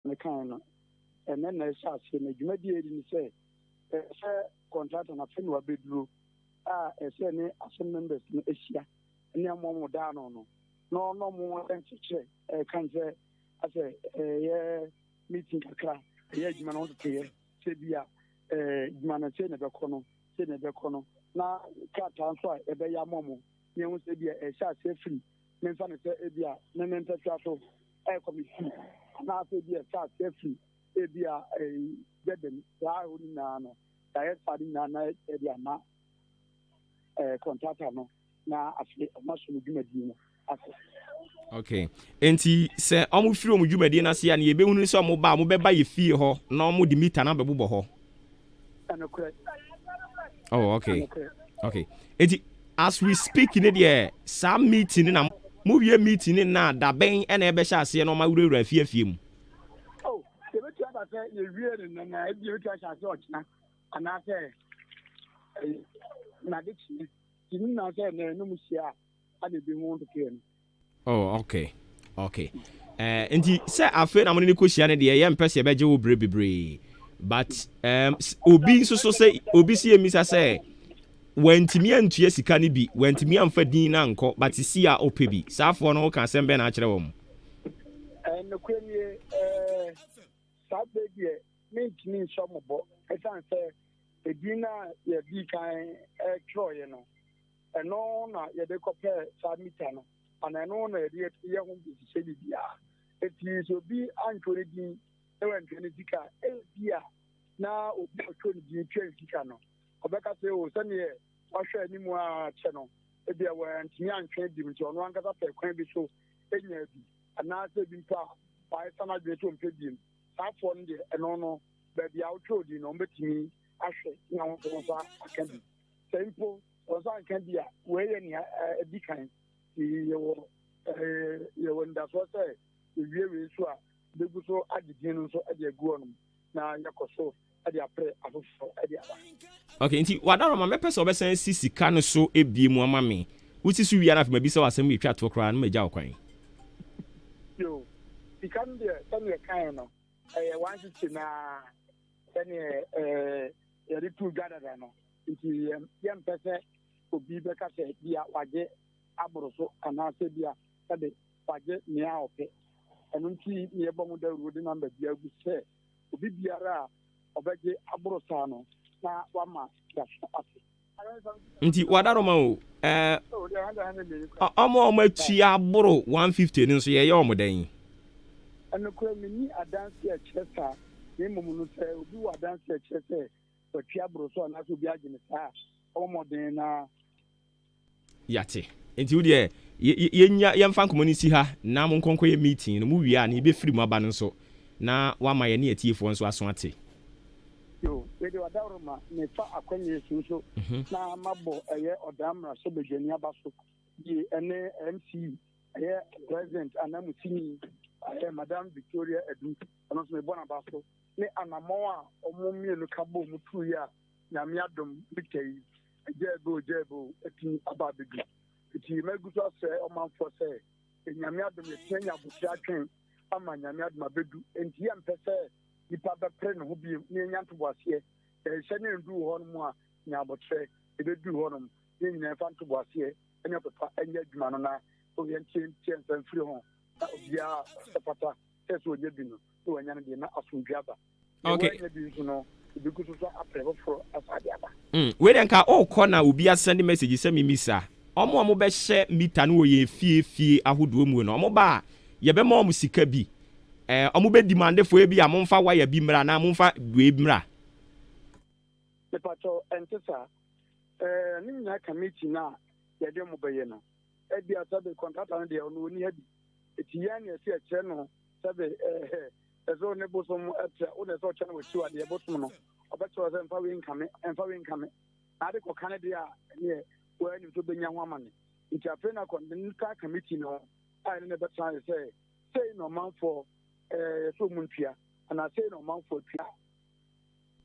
Mekae no, ɛnnɛ na ɛhyɛ aseɛ, na dwumadie a ɛdi ne sɛ, ɛsɛ sɛ kɔntrata no afei na wabɛduro a ɛsɛ ne assembly members no ahyia ne ɔmo ɔmo da ano no na ɔno ɔmo nkyerɛkyerɛ ɛka n sɛ asɛ ɛyɛ meeting kakra ɛyɛ adwuma no ho teteyɛ sɛ bi a adwuma no sɛ na ɛbɛkɔ no sɛ na ɛbɛkɔ no na krataa nso a ɛbɛyɛ ama ɔmo na ɛho sɛ bi a ɛhyɛ aseɛ firi memfa no sɛ ebi a me me mpɛsoa so ɛrekɔ me sukuu anaasɛ ebi a ɛhyɛ aseɛ firi ebi a ɛyi gyɛdɛm saa ɛhɔ no nyinaa no yɛayɛ saa no nyinaa na ɛde ama ɛɛ kɔntrata no na afei ɔmo aso no dwumadie no ase. Okay, nti sɛ ɔmo firi ɔmo dwumadie no ase a, ne yɛbɛhunu sɛ ɔmo ba a, ɔmo bɛba yɛ fie hɔ na ɔmo de mita no abɛbobɔ hɔ. Ɛnokorɛ. Oh, okay. Ɛnokorɛ. Okay, nti as we speak ne deɛ, saa meeting na mo wie meeting ne na dabɛn ɛna ɛbɛhyɛ aseɛ na ɔmo awurawura fie fie mu? Oh, yɛbɛtua aba sɛ yɛwie no nana ebi yɛbɛtua ahyɛ ase ɔkyena anaasɛ ɛyi nade kyene ti ne nyinaa sɛ ɛnɛ ɛnum hyia a ana ebi ho ntotoeɛ no. Oh, okay. Nti sɛ afei na mo ne ne kɔhyia no deɛ, yɛmpɛ sɛ yɛbɛgye wo berɛ bebree, but obi nso so sɛ obi si emisa sɛ wantumi antua sika no bi, wantumi amfa din no ankɔ, but si a ɔpɛ bi, saafoɔ no, woka asɛm bɛn na akyerɛ wɔn? Nokorɛ nie, saa berɛ deɛ mentumi nhyɛ mo bɔ ɛsiane sɛ edin no a yɛdii kan twerɛeɛ no, ɛno na yɛde kɔpɛɛ saa mita no ana ɛno na yɛde yɛ ho nhyehyɛ biribiara. Eti sɛ obi antwerɛ ne din na wantua ne sika, ebi a na obi a ɔtwerɛ ne din tua ne sika no, ɔbɛka sɛ o sɛneɛ wahwɛ anim a kyɛ no, ebi a wantumi antwe dim nti ɔno ankasa pɛ kwan bi so enya bi, anaasɛ ebi mpo a wayɛ n'adwene sɛ ɔmpɛ biem. Saa afoɔ no deɛ, ɛno no baabi a wotwerɛ din no, ɔmbɛtumi ahwɛ na wɔn nso nsa aka bi. Sɛ mpo wɔn nsa nka bi a, wei yɛ nea ɛdi kan. Yɛwɔ ndasoɔ sɛ ewie wei so a, bɛgu so agye din no nso de agu hɔnom na yɛkɔ so de apere afoforɔ de aba. Okay, nti wadaroma, mɛpɛ sɛ ɔbɛsan si sika no so ebie mu ama me. Wosi so wie na afei mabisa wɔ asɛm yɛtwa toɔ koraa na magya wo kwan. Yo, sika no deɛ, sɛneɛ kan no ɛyɛ 160 naa sɛneɛ yɛde tu dwa dada no, nti yɛmpɛ sɛ obi bɛka sɛ bia wagye aboro so anaasɛ bia sɛde wagye nea ɔpɛ. Ɛno nti ne yɛbɔ ho dawuro de number bi agu sɛ obi biara a ɔbɛgye aboro saa no na wama yɛaso ase. Nti wadaroma o, ɔmo a ɔmo atua aboro 150 no nso, yɛyɛ ɔmo dɛn? Ɛnokora, menni adanse a ɛkyerɛ saa, na mmom no sɛ obi wɔ adanse a ɛkyerɛ sɛ watua aboro so anaasɛ obi agye ne saa a, ɔmɔ mmɔden na Yate. Nti wo deɛ, yɛnya yɛmfa nkɔmmɔ no si ha na mo nkɔnkɔ yɛ meeting no mu wie a, ne yɛbɛfiri mu aba no nso na wama yɛ ne atiefoɔ nso aso ate. Yo, wede ɔdaworo mefa akwanya so nso na mabɔ ɛyɛ ɔdan mmarahyɛ badwani aba so yie, ɛne MC, ɛyɛ president anamusini, ɛyɛ Madam Victoria Adu. Ɔno nso mebɔ n'aba so ne anammɔn a ɔmo mmienu ka bɔ ɔmo tu yi a, Nyame adom, mita yi gyaebe o gyaebe o atumi aba abɛdu. Nti magu so asrɛ ɔmanfoɔ sɛ Nyame adom, yɛtumi anya abotire atwɛn ama Nyame adom abɛdu. Nti yɛmpɛ sɛ nipa bɛpere ne ho bio na yɛnya ntoboaseɛ. Yɛhyɛ ne nduru hɔ nom a, nya abotire, ɛbɛduru hɔ nom. Yɛn nyinaa fa ntoboaseɛ ɛne ɔpepa ɛnyɛ adwuma no na yɛntie ntie nsa mfiri ho na obiara sɛ fata sɛ ɔnyɛ bi no na wanya no deɛ na asomdwe aba. Wanya bi nso no, ebi gu so so apere foforɔ asa de aba. Wei deɛ, nka ɔrekɔ na obi asend message sɛ mimisa ɔmo a ɔmo bɛhyɛ mita no wɔ yɛn fie fie ahodoɔ mu no, ɔmo ba a, yɛbɛma ɔmo sika bi, ɔmo bɛ demand foɔ bi a momfa wire bi mmra na momfa wei mmra? Mepakyɛw, ɛnte saa. Ne nyinaa ka meeting no a yɛde ɔmo bɛyɛ no. Ebia sɛbe kɔntrata no deɛ, ɔno ɔni ha bi, eti yɛn na ɛsi ɛkyerɛ no sɛbe ɛsɛ wo ne bosom ɛtrɛ wo na ɛsɛ ɔkyɛ no wɔakyi adeɛ bosom no, ɔbɛkyerɛ sɛ mfa wei nkame, mfa wei nkame, na ade kɔka no deɛ a, ɛneɛ wɔanim so bɛnya ho amane. Nti afei na kɔntra committee no a ɛne ne bɛtena yɛ sɛ sei na ɔmanfoɔ yɛsɛ ɔmu ntua anaa sei na ɔmanfoɔ tua.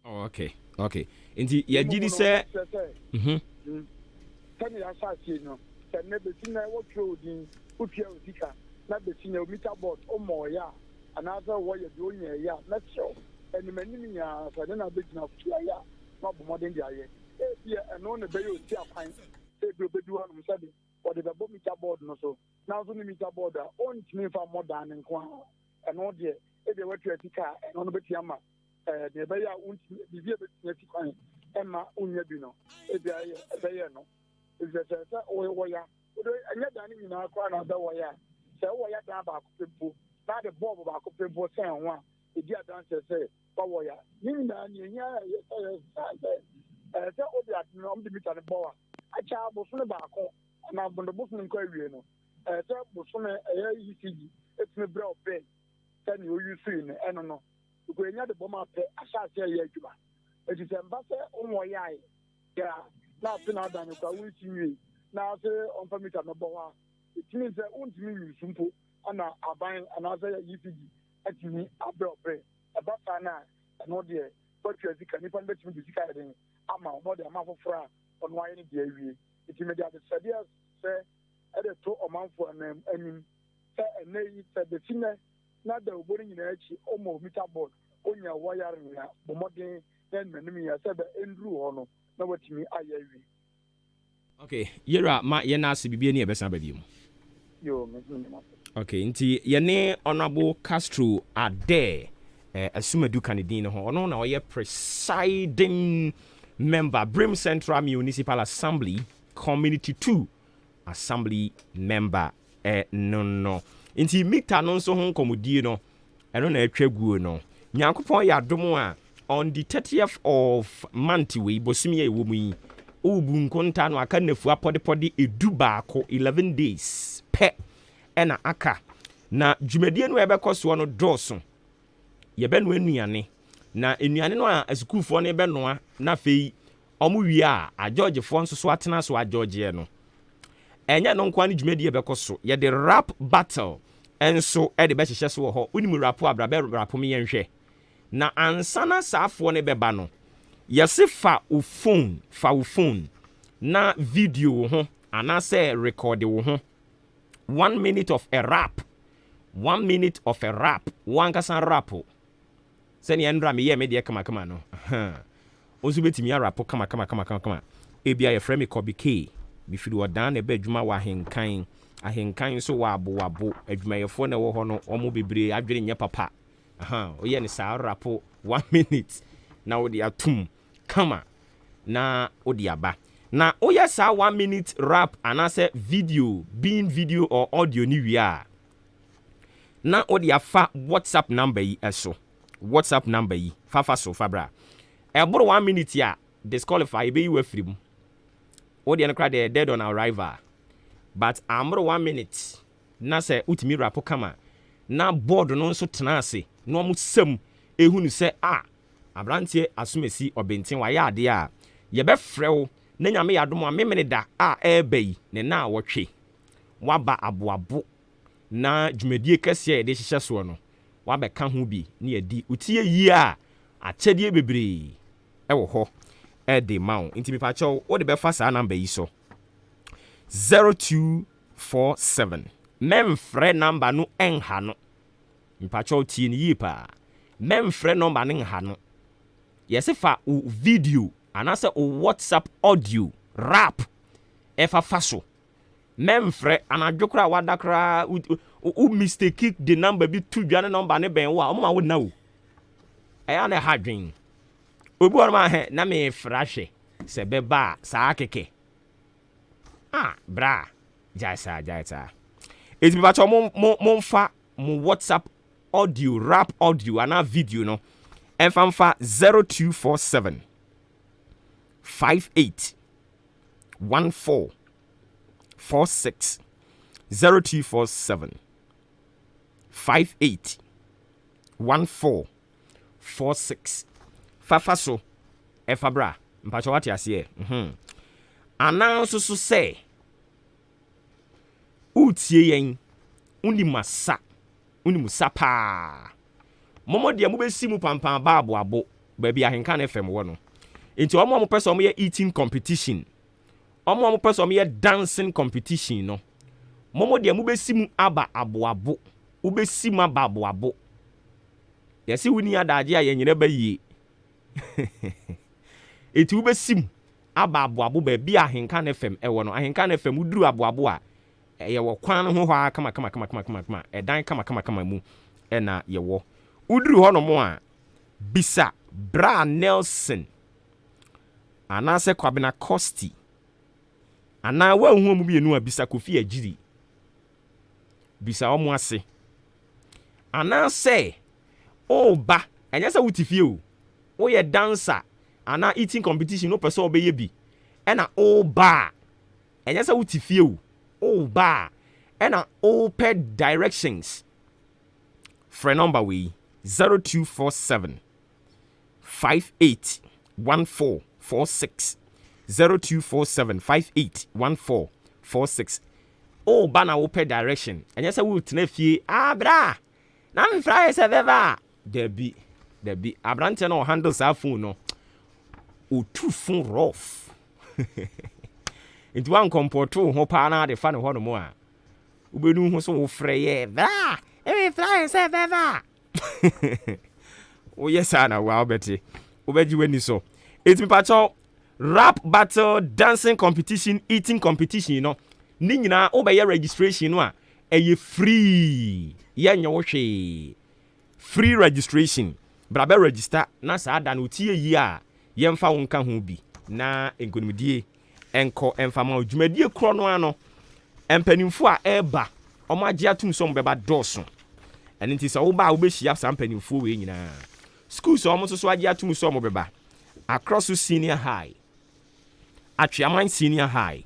Oh, okay, nti yɛgye di sɛ Sɛne yɛahyɛ aseɛ no, sɛ nnɛ bɛsi nnɛ wɔtwerɛ wo din, wotua wo sika na bɛsi nnɛ wo meter board wommɔɔyɛ a. Anaasɛ wɔyɛ deɛ ɔnya ɛyɛ a, mɛsrɛ wo, anim anim yi ara sɛ ne na bɛgyina so ayɛ a, na wabɔ mmɔden de ayɛ. Ebia ɛno na ɛbɛyɛ osi akwan sɛ ebia ɔbɛdu hɔnom sɛde wɔde bɛbɔ meter board no so, nanso ne meter board a ɔntumi mfa mmɔ dan no nko ara. Ɛno deɛ, ebia watua sika a ɛno no bɛtumi ama ɛɛ deɛ ɛbɛyɛ a wontumi biribi a ɛbɛtumi asi kwan ɛma wonya bi no, ebia ɛyɛ ɛbɛyɛ no. Efisɛ sɛ sɛ wɔya wode ɛnyɛ dan no nyinaa koraa na wobɛwɔyɛ a, sɛ wowɔya dan baako pɛ mpo na ade bɔɔbo baako pɛ mpo sɛn ho a, ɛdi adanseɛ sɛ wawɔya. Ne nyinaa nea ɛhia a ɛyɛ sɛ yɛ saa sɛ ɛyɛ sɛ wode ade no ɔmde mita no bɔ a, akyɛ a bosome baako anaa bosome nkɔ awie no, ɛyɛ sɛ bosome ɛyɛ ECG ɛtumi brɛ wo bill sɛ nea oyi so yi no ɛno no because ɛnya de bɔ ma pɛ ahyɛ ase ɛyɛ adwuma. Eti sɛ mba sɛ wonwɔyae yɛ a, na afe na adan no koraa wonsi nwie na ase ɔmfa mita mɛbɔ hɔ a, ɛtumi sɛ wontumi nyi so mpo ana aban anaasɛ ECG atumi abrɛ ɔbrɛ. Ɛba saa no a, ɛno deɛ watua sika, nipa no bɛtumi de sika yɛ den ama wo na ɔde ama foforɔ a ɔno ayɛ ne deɛ awie. Nti mede adesrɛdeɛ sɛ ɛde to ɔmanfoɔ anim sɛ ɛnɛ yi sɛ bɛsi nnɛ na dawubɔ no nyinaa akyi ɔma meter board onya wɔyare nea bɔ mmɔden na anim yɛ sɛ bɛ ɛnduru hɔ no na watumi ayɛ awie. Okay, yɛwura, ma yɛn ase biribi ani yɛbɛsan ba bio mu. Yo, me nso menim ase. Okay, nti yɛne Honorable Castro Adair Asumadu ka ne din no ho. Ɔno na ɔyɛ presiding member, Birim Central Municipal Assembly, Community 2 Assembly member no. Nti mita no nso ho nkɔmmɔdie no, ɛno na atwa guo no. Nyankopɔn yɛ adom a, on the 30th of month wei, bosome a ɛwɔ mu yi, wobu nkonta no aka nnafua pɔdepɔde 11, 11 days pɛ ɛna aka. Na dwumadie no a ɛbɛkɔ soɔ no dɔɔso. Yɛbɛnoa nnuane, na nnuane no a asukuufoɔ no bɛnoa na afei ɔmo wie a, agyɔgyefoɔ nso so atena so agyɔgyeɛ no, ɛnyɛ no nkoa ne dwumadie bɛkɔ so. Yɛde rap battle nso ɛde bɛhyehyɛ so wɔ hɔ. Wonim rap a, bra bɛ rap me yɛnhwɛ. Na ansa na saafoɔ no bɛba no, yɛse fa wo phone, fa wo phone na video wo ho anaasɛ record wo ho, 1 minute of a rap, 1 minute of a rap, wankasa rap sɛnea ndra meyɛ me deɛ kamakama no. Wo nso bɛtumi arap kama kama kama kama kama. Ebia yɛfrɛ me Kɔbi K, mefiri Ɔdan na ɛbɛ adwuma wɔ Ahenkan. Ahenkan nso wɔ Aboabo, adwumayɛfoɔ na ɛwɔ hɔ no, ɔmo bebree adwene nyɛ papa. Woyɛ no saa, rap 1 minute na wode atum kama na wode aba. Na woyɛ saa 1 minute rap anaasɛ video, being video or audio ni wie a, na wode afa WhatsApp number yi ɛso. WhatsApp number yi, fafa so fa bra. Ɛboro 1 minute a, disqualify, ɛbɛyi wo afiri mu. Wodeɛ no koraa deɛ, dead on arrival. But amboro 1 minute na sɛ wotumi rap kama na board no nso tena ase na ɔmo sɛm ehunu sɛ a aberanteɛ asomasi ɔbɛnten wayɛ adeɛ a, yɛbɛfrɛ wo na Nyame yɛ adom a, memene da a ɛreba yi ne na a wɔtwe waba Aboabo na dwumadie kɛseɛ a yɛde hyehyɛ soɔ no wabɛka ho bi ne yɛdi wotie yie a, akyɛdeɛ bebree ɛwɔ hɔ ɛde ma wo. Nti mepakyɛw, wode bɛfa saa number yi so, 0247. Mɛmfrɛ number no ɛnha no. Mepakyɛw, tie no yie paa, mɛmfrɛ number no nha no. Yɛse fa wo video anaasɛ wo WhatsApp audio rap ɛfa fa so. Mɛmfrɛ anadwo koraa, wada koraa, wo mistake de number bi to dwa ne number ne bɛn wo a, ɔmo ma wo na o ɛyɛ na ɛha adwen. Obi wɔ no ma hɛ na mefrɛ ahwɛ sɛ bɛba a saa kɛkɛ a, bra, gyae saa, gyae saa. Eti mepakyɛw, mo mo momfa mo WhatsApp audio, rap audio anaa video no ɛmfa mfa 0247 58 14 46, 0247 58 14 46. Fafa so ɛfa bra. Mpakyɛ, wate aseɛ? Anaa nso so sɛ wotie yɛn, wonim asa, wonim sa paa, mɔmɔ deɛ mobɛsi mu pampan ba Aboabo baabi Ahenka ne fam wɔ no. Nti ɔmo a mopɛ sɛ ɔmo yɛ eating competition, ɔmo a mopɛ sɛ ɔmo yɛ dancing competition no, mɔmɔ deɛ mobɛsi mu aba Aboabo, wobɛsi mu aba Aboabo. Yɛse wonni adagye a yɛnyerɛ ba yie. Enti wobɛsim aba Aboabo baabi a Ahenkan FM ɛwɔ no. Ahenkan FM, woduru Aboabo a, ɛyɛ wɔ kwan no ho hɔ ara kama kama kama kama kama kama, ɛdan kama kama kama mu ɛna yɛwɔ. Woduru hɔ nom a, bisa Bra Nelson anaasɛ Kwabena Kosti, anaa woanhu ɔmo mmienu a, bisa Kofi Agyiri. Bisa ɔmo ase. Anaasɛ ɔreba, ɛnyɛ sɛ wote fie o, woyɛ dancer anaa eating competition wopɛ sɛ wobɛyɛ bi ɛna ɔreba a, ɛnyɛ sɛ wote fie o, ɔreba a ɛna wopɛ directions, frɛ number wei: 0247 581446, 0247 581446. Ɔreba na wopɛ direction, ɛnyɛ sɛ wotena fie abra na mfra yɛ sɛ bɛba a. Dabi dabi, aberanteɛ no ɔhandle saa phone no, ɔtu fo rough, nti wankɔmpɔto wo ho paa na ade fa ne hɔ nom a, wobɛnu ho so wofrɛ yɛ bra ɛmefra yɛ sɛ bɛba. Woyɛ saa na woa wobɛte wobɛgye w'ani so. Ɛnti mepakyɛw, rap battle, dancing competition, eating competition no ne nyinaa, wobɛyɛ registration no a, ɛyɛ free, yɛnyɛ wo hwee, free registration. Bra bɛ register na saa da no wotie yie a, yɛmfa wo nka ho bi na nkonimdie ɛnkɔ ɛmfa ma wo. Dwumadie korɔ no ano, mpanimfoɔ a ɛreba, ɔmo agye atum sɛ ɔmo bɛba dɔɔso. Ɛno nti sɛ woba a, wobɛhyia saa mpanimfoɔ wei nyinaa. Schools a ɔmo nso so agye atum sɛ ɔmo bɛba: Akorɔso Senior High, Atweaman Senior High,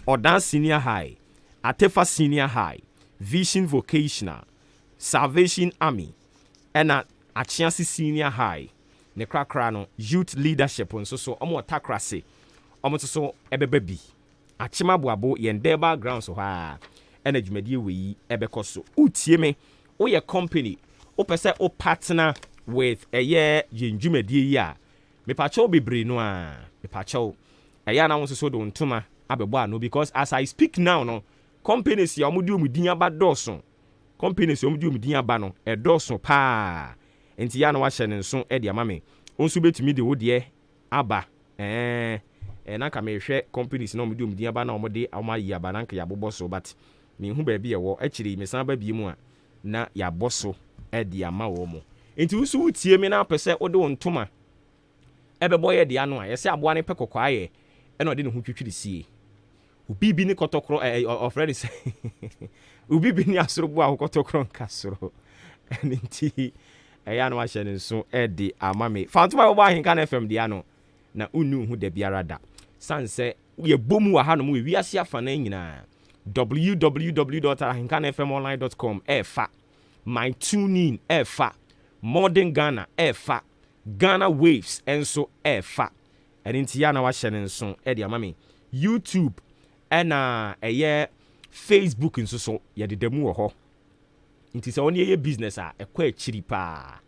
Ɔdan Senior High, Atefa Senior High, Vision Vocational, Salvation Army, ɛna Akyease Senior High. Ne korakora no, Youth Leadership nso so, ɔmo wɔ Takrase, ɔmo nso so ɛbɛba bi. Akyem Aboabo, yɛn Durbar grounds hɔ a ɛna dwumadie wɔ yi ɛbɛkɔ so. Wotie me, woyɛ company, wopɛ sɛ wo partner with ɛyɛ yɛn dwumadie yi a, mepakyɛw bebree no a, mepakyɛw, ɛyɛ a na wo nso so de wo ntoma abɛbɔ ano, because as I speak now no, companies a wɔde wɔn din aba dɔɔso. Companies a wɔde wɔn din aba no ɛdɔɔso paa, nti yɛ a na wahyɛ ne nso de ama me. Wo nso bɛtumi de wo deɛ aba. Ɛɛ na nka mehwɛ companies na wɔde wɔn din aba na wɔde wɔn ayi aba na nka yɛabobɔ so, but mehu baabi ɛwɔ akyire yi, mesan ba bie mu a na yɛabɔ so de ama wɔn mo. Nti wo nso wotie me na apɛ sɛ wode wo ntoma ɛbɛbɔ yɛ deɛ ano a, yɛsɛ aboa no pɛ kɔkɔɔ ayɛ ɛna ɔde ne ho twitwiri sie. Obi bi ne kɔtɔkorɔ ɛɛ ɔfrɛ ne sɛ obi bi ne asorobo a kɔtɔkorɔ nka soro. Ɛne nti ɛyɛ a na wahyɛ ne nso ɛde ama me. Fa ntoma bɛbɔ Ahenka no FM deɛ ano na wonni wo ho da biara da, san sɛ yɛbɔ mu wɔ hanom wɔ wiase afanan nyinaa. www.ahenkanfmonline.com ɛɛfa, my TuneIn ɛɛfa, Modern Ghana ɛɛfa, Ghana Waves ɛnso ɛɛfa. Ɛne nti yɛ a na wahyɛ ne nso ɛde ama me. YouTube ɛna ɛyɛ Facebook nso so, yɛdeda mu wɔ hɔ. Nti sɛ wɔne yɛyɛ business a, ɛkɔ akyiri paa.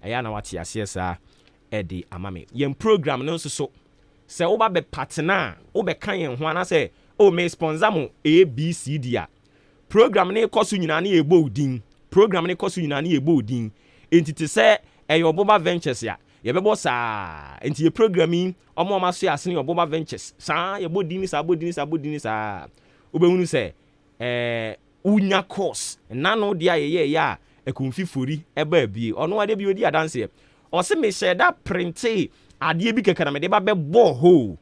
Ɛyɛ a na wate aseɛ saa ɛde ama me. Yɛn program no nso so, sɛ woba bɛ partner a, wobɛka yɛn ho anaasɛ o me sponsor mo ABCD a, program ne kɔ so nyinaa ne yɛbɔ wo din. Program ne kɔ so nyinaa ne yɛbɔ wo din. Nti te sɛ ɛyɛ Ɔboba Ventures a, yɛbɛbɔ saa. Nti yɛ program yi, ɔmo a ɔmo aso yɛ ase ne Ɔboba Ventures saa, yɛbɔ din saa, bɔ din saa, bɔ din saa. Wobɛhunu sɛ wonya course nano deɛ a yɛyɛ yɛ a, Akumfi Fori ɛba abie. Ɔno adeɛ bi odi adanseɛ, ɔse mehyɛ da printe adeɛ bi kɛkɛ na mede ba bɛbɔ hoo.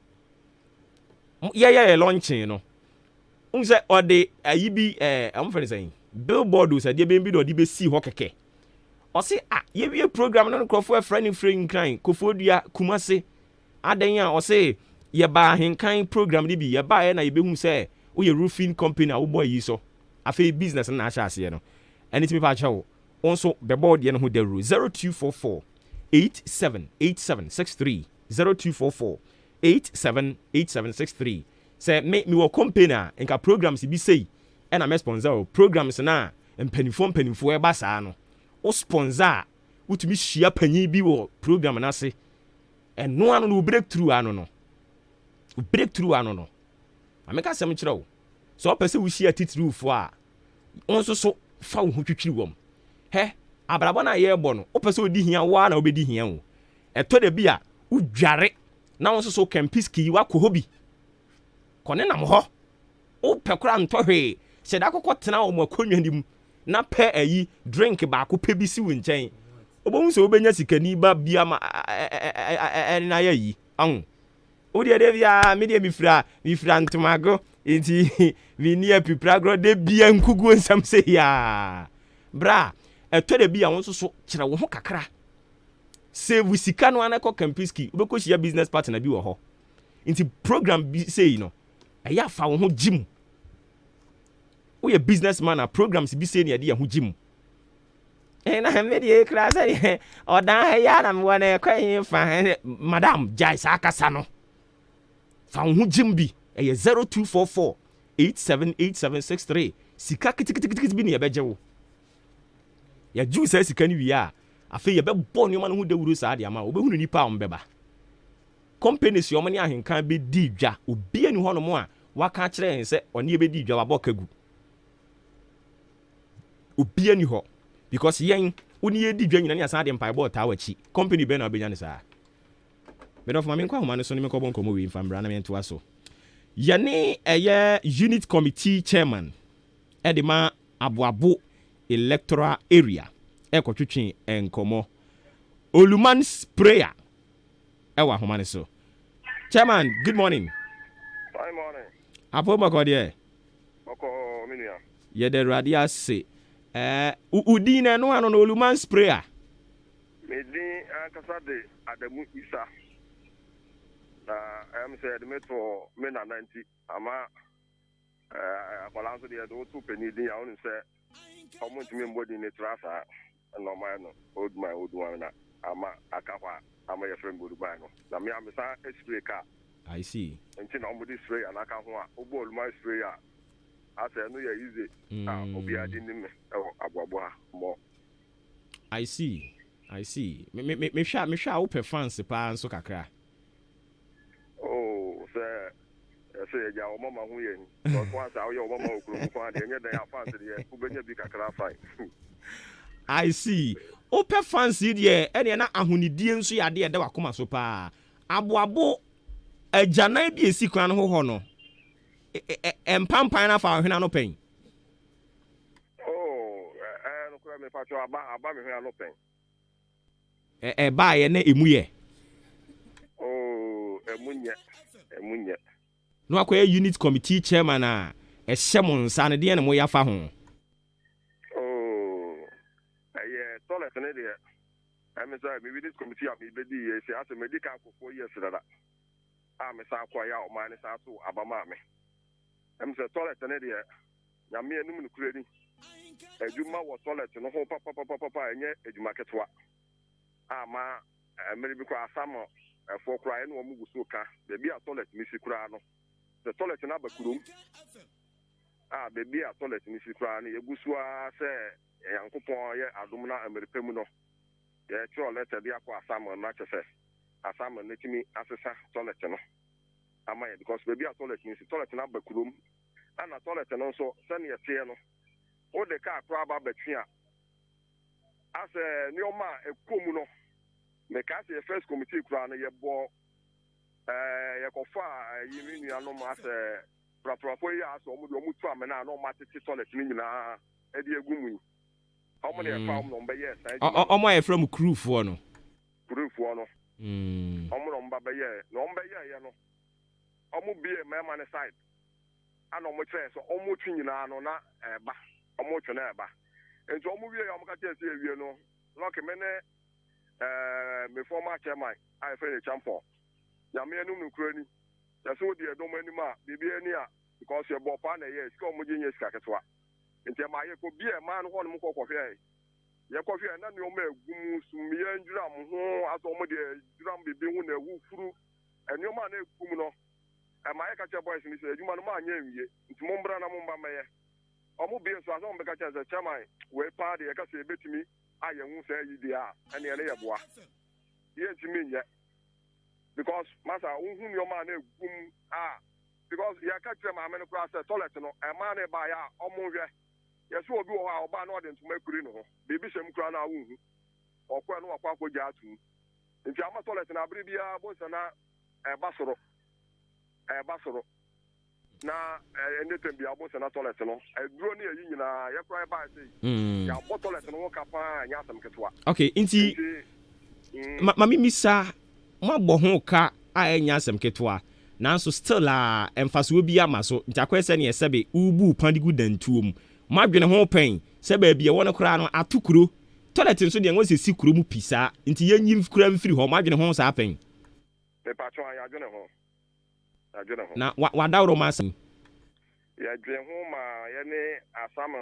Yɛyɛ yɛ launching no n sɛ ɔde ayi bi, ɔmo fɛ no sɛn, billboard o, sɛ adeɛ bɛn bi na ɔde bɛsi hɔ kɛkɛ. Ɔse a yɛwie program no, nkurɔfoɔ ɛfrɛ ne frɛ Nkran, Koforidua, Kumase adan a, ɔse yɛba Ahenkan program no bi, yɛbaeɛ na yɛbɛhu sɛ woyɛ roofing company a wobɔ ayi so. Afei business no na ahyɛ aseɛ no. Ɛne tumi pa akyɛw, wo nso bɛbɔ wo deɛ no ho dawuro: 0244 878763, 0244 878763. Sɛ me mewɔ company a, nka programs bi sei ɛna mɛ sponsor o. Programs na mpanimfoɔ ɛba saa no, wo sponsor a, wotumi hyia panyin bi wɔ program no ase. Ɛno ano no, wo breakthrough ano no, wo breakthrough ano no. Ameka asɛm kyerɛ wo sɛ wopɛ sɛ wohyia titiriwfoɔ a, wo nso so fa wo ho twitwiri wɔm. Hɛ, Abrabɔ no a yɛrebɔ no, wopɛ sɛ odi hia, wo ara na wobɛdi hia o. Ɛtɔ da bi a, wodware na wo nso so Kempiski yi woakɔ hɔ bi. Kɔ ne nam hɔ. Wopɛ koraa ntɔ hwee. Hyɛ da kɔkɔ tena wɔn akonnwa no mu na pɛ ayi drink baako pɛ bi si wo nkyɛn. Wobɛhu sɛ wobɛnya sikani ba bi ama ɛne no ayɛ ayi. Ahu? Wo deɛ da biara me deɛ mefira mefira ntomago nti menni apipiragorɔ da bia nkuguo nsɛm sɛ yaa. Bra, ɛtɔ da bi a wo nso so kyerɛ wo ho kakra. Save sika no ara kɔ Kempiski, wobɛkɔhyia business partner bi wɔ hɔ. Nti program bi sei no, ɛyɛ afa wo ho gye mu. Woyɛ business man a, programs bi sei ne yɛde yɛn ho gye mu. Na me deɛ kura sɛ ɔdan ha yi ara na mewɔ no, ɛkɔ he fa? Madam, gyae saa kasa no. Fa wo ho gye mu bi. Ɛyɛ 0244 878763. Sika keteketekete bi ne yɛbɛgye wo. Yɛgye wo saa sika no wie a, afei yɛbɛbɔ nneɛma no ho dawuro saa de ama wo. Wobɛhunu nnipa a wɔbɛba. Companies wɔn ne ahenkan bɛdi dwa. Obiara ni hɔnom a waka akyerɛ yɛn sɛ ɔne yɛbɛdi dwa, wabɔ kagu. Obiara ni hɔ. Because yɛn, wo ne yɛdi dwa nyina ne asan de mpaebɔ ɔtaa w'akyi. Company bɛn na wobɛnya no saa? Medɔfo, ma menkɔ ahoma no so ne menkɔbɔ nkɔmmɔ wei mfa mmra na mentoa so. Yɛne ɛyɛ unit committee chairman ɛde ma Aboabo electoral area ɛkɔtwetwe nkɔmmɔ. Oluman Sprayer ɛwɔ ahoma no so. Chairman, good morning. Fine morning. Apo bɔkɔ deɛ? Bɔkɔ, me nua. Yɛda Awurade ase. Ɛɛ, wo din na ɛno ano no, Oluman Sprayer? Me din ankasa de Adamu Isa. Na ɛm sɛ yɛde me to me nana nti ama ɛɛ akwadaa nso deɛ yɛde woto panin din a, wonim sɛ ɔmo ntumi mbɔ din ne tra saa, ɛna ɔmo ayɛ no old man, old man na ama aka hɔ a ama yɛfrɛ me old man no. Na me a mesan spray car. I see. Nti na ɔmo de spray anaka ho a wobɔ Oluman spray a, asɛ ɛno yɛ easy a obiara de nim me ɛwɔ Aboabo ha mmɔ. I see. I see. Me me me mehwɛ a wopɛ fans paa nso kakra. Oh, sɛ ɛsɛ yɛgya wɔn mama ho yɛn because once a woyɛ wɔn mama wɔ kurom kwan deɛ, ɛnyɛ dɛn a fans deɛ wobɛnya bi kakra, fine. I see. Wopɛ fans yi deɛ, ɛneɛ na ahonidie nso yɛ adeɛ ɛda wakoma so paa. Aboabo agyanan bi esi kwan no ho hɔ no, mpampan no afa ɔhwena no pɛn? Oh, ɛɛ nokorɛ, mepatwɛ, aba me hwena no pɛn. Ɛbaayɛ na emu yɛ? Oh, ɛmu nyɛ, ɛmu nyɛ. Na wakɔyɛ unit committee chairman a ɛhyɛ mo nsa no deɛ, na moyɛ afa ho? Oh, ɛyɛ toilet ne deɛ, ɛmi sɛ mi unit committee a mi bɛ di yɛ si asɛ mi di kan kɔ 4 years dada a mi san kɔ ɛyɛ a ɔman ne san so aba maa mi. Ɛmi sɛ toilet ne deɛ, Nyame anim no kure ni, adwuma wɔ toilet no ho papapapapa, ɛnyɛ adwuma ketewa a ma mmerɛ bi koraa asam ɛfoɔ koraa ɛne wɔn gu so ka beebi a toilet ne si koraa no, sɛ toilet no aba kurom a, beebi a toilet ne si koraa no, yɛgu so ara sɛ Nyankopɔn yɛ adom na mmerɛ pɛ mu no yɛtwerɛ letter de akɔ asam no, akyɛ sɛ asam no tumi asesa toilet no ama yɛ, because beebi a toilet ne si, toilet no aba kurom, ɛna toilet no nso sɛnea ɛteɛ no, wode kaa koraa ba abɛtwe a, asɛ nneɛma a ɛkɔ mu no, mekaa sɛ yɛ first committee koraa no, yɛbɔ yɛkɔfa ɛyi me nuanom asɛ praprakɔ yi a asɛ ɔmo de ɔmo tu amena a na ɔmo atete toilet no nyinaa ɛde egu mu yi, ɔmo na yɛfa ɔmo na ɔmo bɛyɛ saa adwuma no. Ɔmo a yɛfrɛ mo crewfoɔ no? Crewfoɔ no. Ɔmo na ɔmo ba bɛyɛ, na ɔmo bɛyɛ yɛ no, ɔmo bie mmarima ne side ana ɔmo kyerɛ sɛ ɔmo twi nyinaa no na ɛɛba, ɔmo twe na ɛba, nti ɔmo wie yɛ, ɔmo ka kyerɛ sɛ ewie no, lɔki me ne me former chairman a yɛfrɛ no Champon, Nyame anim no kura ni, yɛsɛ wodi ɛdɔm anim a biribi ani a, because yɛbɔ paa na ɛyɛ sika ɔmo gye nyɛ sika ketewa, nti ɛma yɛkɔ bie ɛmaa no hɔ nom kɔ kɔhwɛ, yɛkɔhwɛ na nneɛma egu mu sumiɛ ndwira mo ho asɛ ɔmo deɛ dwira mo biribi ho na ɛhuhuru nneɛma a na egu mu no. Ɛma yɛka kyerɛ boys ni sɛ adwuma no mo anyɛ nwie, nti mo mbra na mo mba mmɛyɛ. Ɔmo bie so asɛ ɔmo bɛka kyerɛ sɛ chairman wei paa deɛ, yɛka sɛ yɛbɛtumi ayɛ ho sɛ yi deɛ a, ɛne ɛne yɛ boa, yɛntumi nyɛ, because masa wohu nneɛma a na egu mu a, because yɛka kyerɛ maame no koraa sɛ toilet no ɛmaa no baeɛ a, ɔmo nhwɛ. Yɛsɛ obi wɔ hɔ a ɔbaa na ɔde ntoma akuri ne ho, biribi hyɛ mu koraa no a wonhu. Ɔkɔɛ no wakɔ akɔgya ato mu. Nti ama toilet no abere biara bohu sɛ na ɛba soro, ɛba soro. Na ɛnɛ tɛm biara bohu sɛ na toilet no, aduro ne ayi nyinaa, yɛ koraa yɛbaeɛ sɛ yɛabɔ toilet no ho ka paa, ɛnyɛ asɛm ketewa. Okay, nti ma memisa, moabɔ ho ka a ɛnyɛ asɛm ketewa, nanso still a mfasoɔ bi ama so, nti akɔyɛ sɛ neɛ sɛbe wobu pa de gu dantuo mu. Moadwene ho pɛn sɛ baabi ɛwɔ no koraa no ato kuro? Toilet nso deɛ ɛwɔ sɛ si kuro mu pi saa, nti yɛnyi kura mfiri hɔ. Moadwene ho saa pɛn? Mepatwo a, yɛadwene ho, yɛadwene ho. Na wadaworo ma asɛm. Yɛdwene ho ma yɛne asam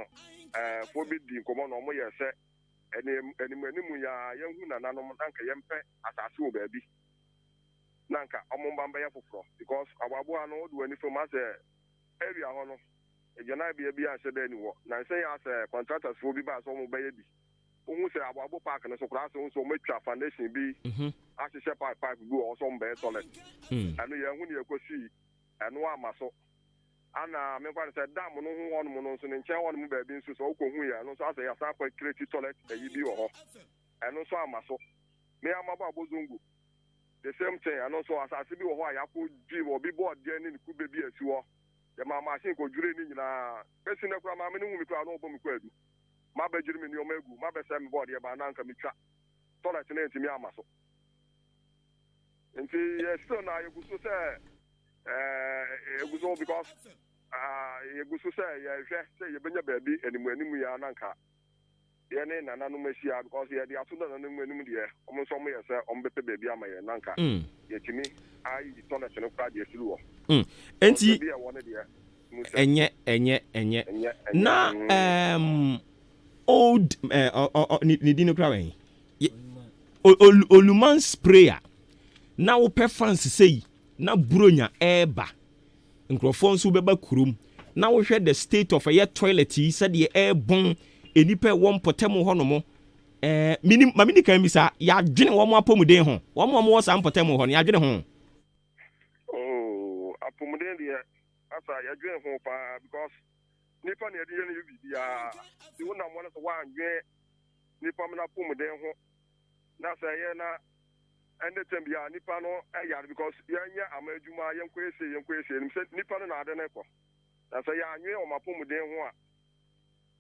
foɔ bi di nkɔmmɔ na ɔmo yɛ sɛ anim anim anim ya yɛnhu nananom na nka yɛmpɛ asase wɔ baabi na nka ɔmo mba mbɛyɛ foforɔ, because Aboaboa no wode w'ani fam asɛ area hɔ no, agyanabea bi anhyɛ dɛ ni hɔ na nsɛ yɛ asɛ contractors foɔ bi baa sɛ ɔmo bɛyɛ bi. Wohu sɛ Aboabo Park no so koraa sɛ wohu sɛ ɔmo atwa foundation bi ahyehyɛ pipe bi wɔ hɔ sɛ ɔmo bɛyɛ toilet. Ɛno yɛn ho ne yɛkɔsii ɛno ama so ana memfa no sɛ dam no ho hɔnom no nso ne nkyɛn hɔnom baabi nso sɛ wokɔhu yɛ ɛno nso asɛ yɛsan akɔ create toilet ayi bi wɔ hɔ. Ɛno nso ama so. Me amabɔ Abozongo, the same thing. Ɛno nso asase bi wɔ hɔ a yɛakɔ dwi wɔ bi bɔɔdeɛ ne ne kube bi asi hɔ, yɛma machine kɔdwire ne nyinaa bɛsi no koraa. Maame no hu me koraa na ɔbɔ me kɔ adu mabɛgyere me nneɔma agu, mabɛsɛ me bɔɔdeɛ baa na anka metwa toilet no ntumi ama so. Nti yɛ still na yɛgu so sɛ yɛgu so because yɛgu so sɛ yɛhwɛ sɛ yɛbɛnya baabi anim anim yɛ na nka yɛne nananom ahyia, because yɛde ato nananom anim deɛ, ɔmo nso ɔmo yɛ sɛ ɔmo bɛpɛ baabi ama yɛn na nka yɛtumi ayi toilet no koraa deɛ firi hɔ. Nti baabi a ɛwɔ no deɛ mu sɛ ɛnyɛ ɛnyɛ. Na old ne din no koraa wɛn Oluman sprayer na wopɛ fans sei na Buronya ɛɛba, nkurɔfoɔ nso bɛba kurom na wohwɛ the state of ɛyɛ toilet yi sɛdeɛ ɛɛbɔn nnipa ɛwɔ mpɔtam hɔ nom. Minim maame di kan bi sa yɛadwene wɔn apɔmuden ho, wɔn a wɔwɔ saa mpɔtam hɔ no, yɛadwene ho. Oh, apɔmuden deɛ asa yɛdwene ho paa, because nipa na yɛde yɛ no yɛ biribiara. Nti wonam hɔ no sɛ woandwene nipa no apɔmuden ho na sɛ ɛyɛ na ɛne tɛm biara nipa no ɛyare, because yɛnyɛ ama adwuma, yɛnkɔ esie, yɛnkɔ esie nim sɛ nipa no na ade ne kɔ, na sɛ yɛanwene wɔn apɔmuden ho a,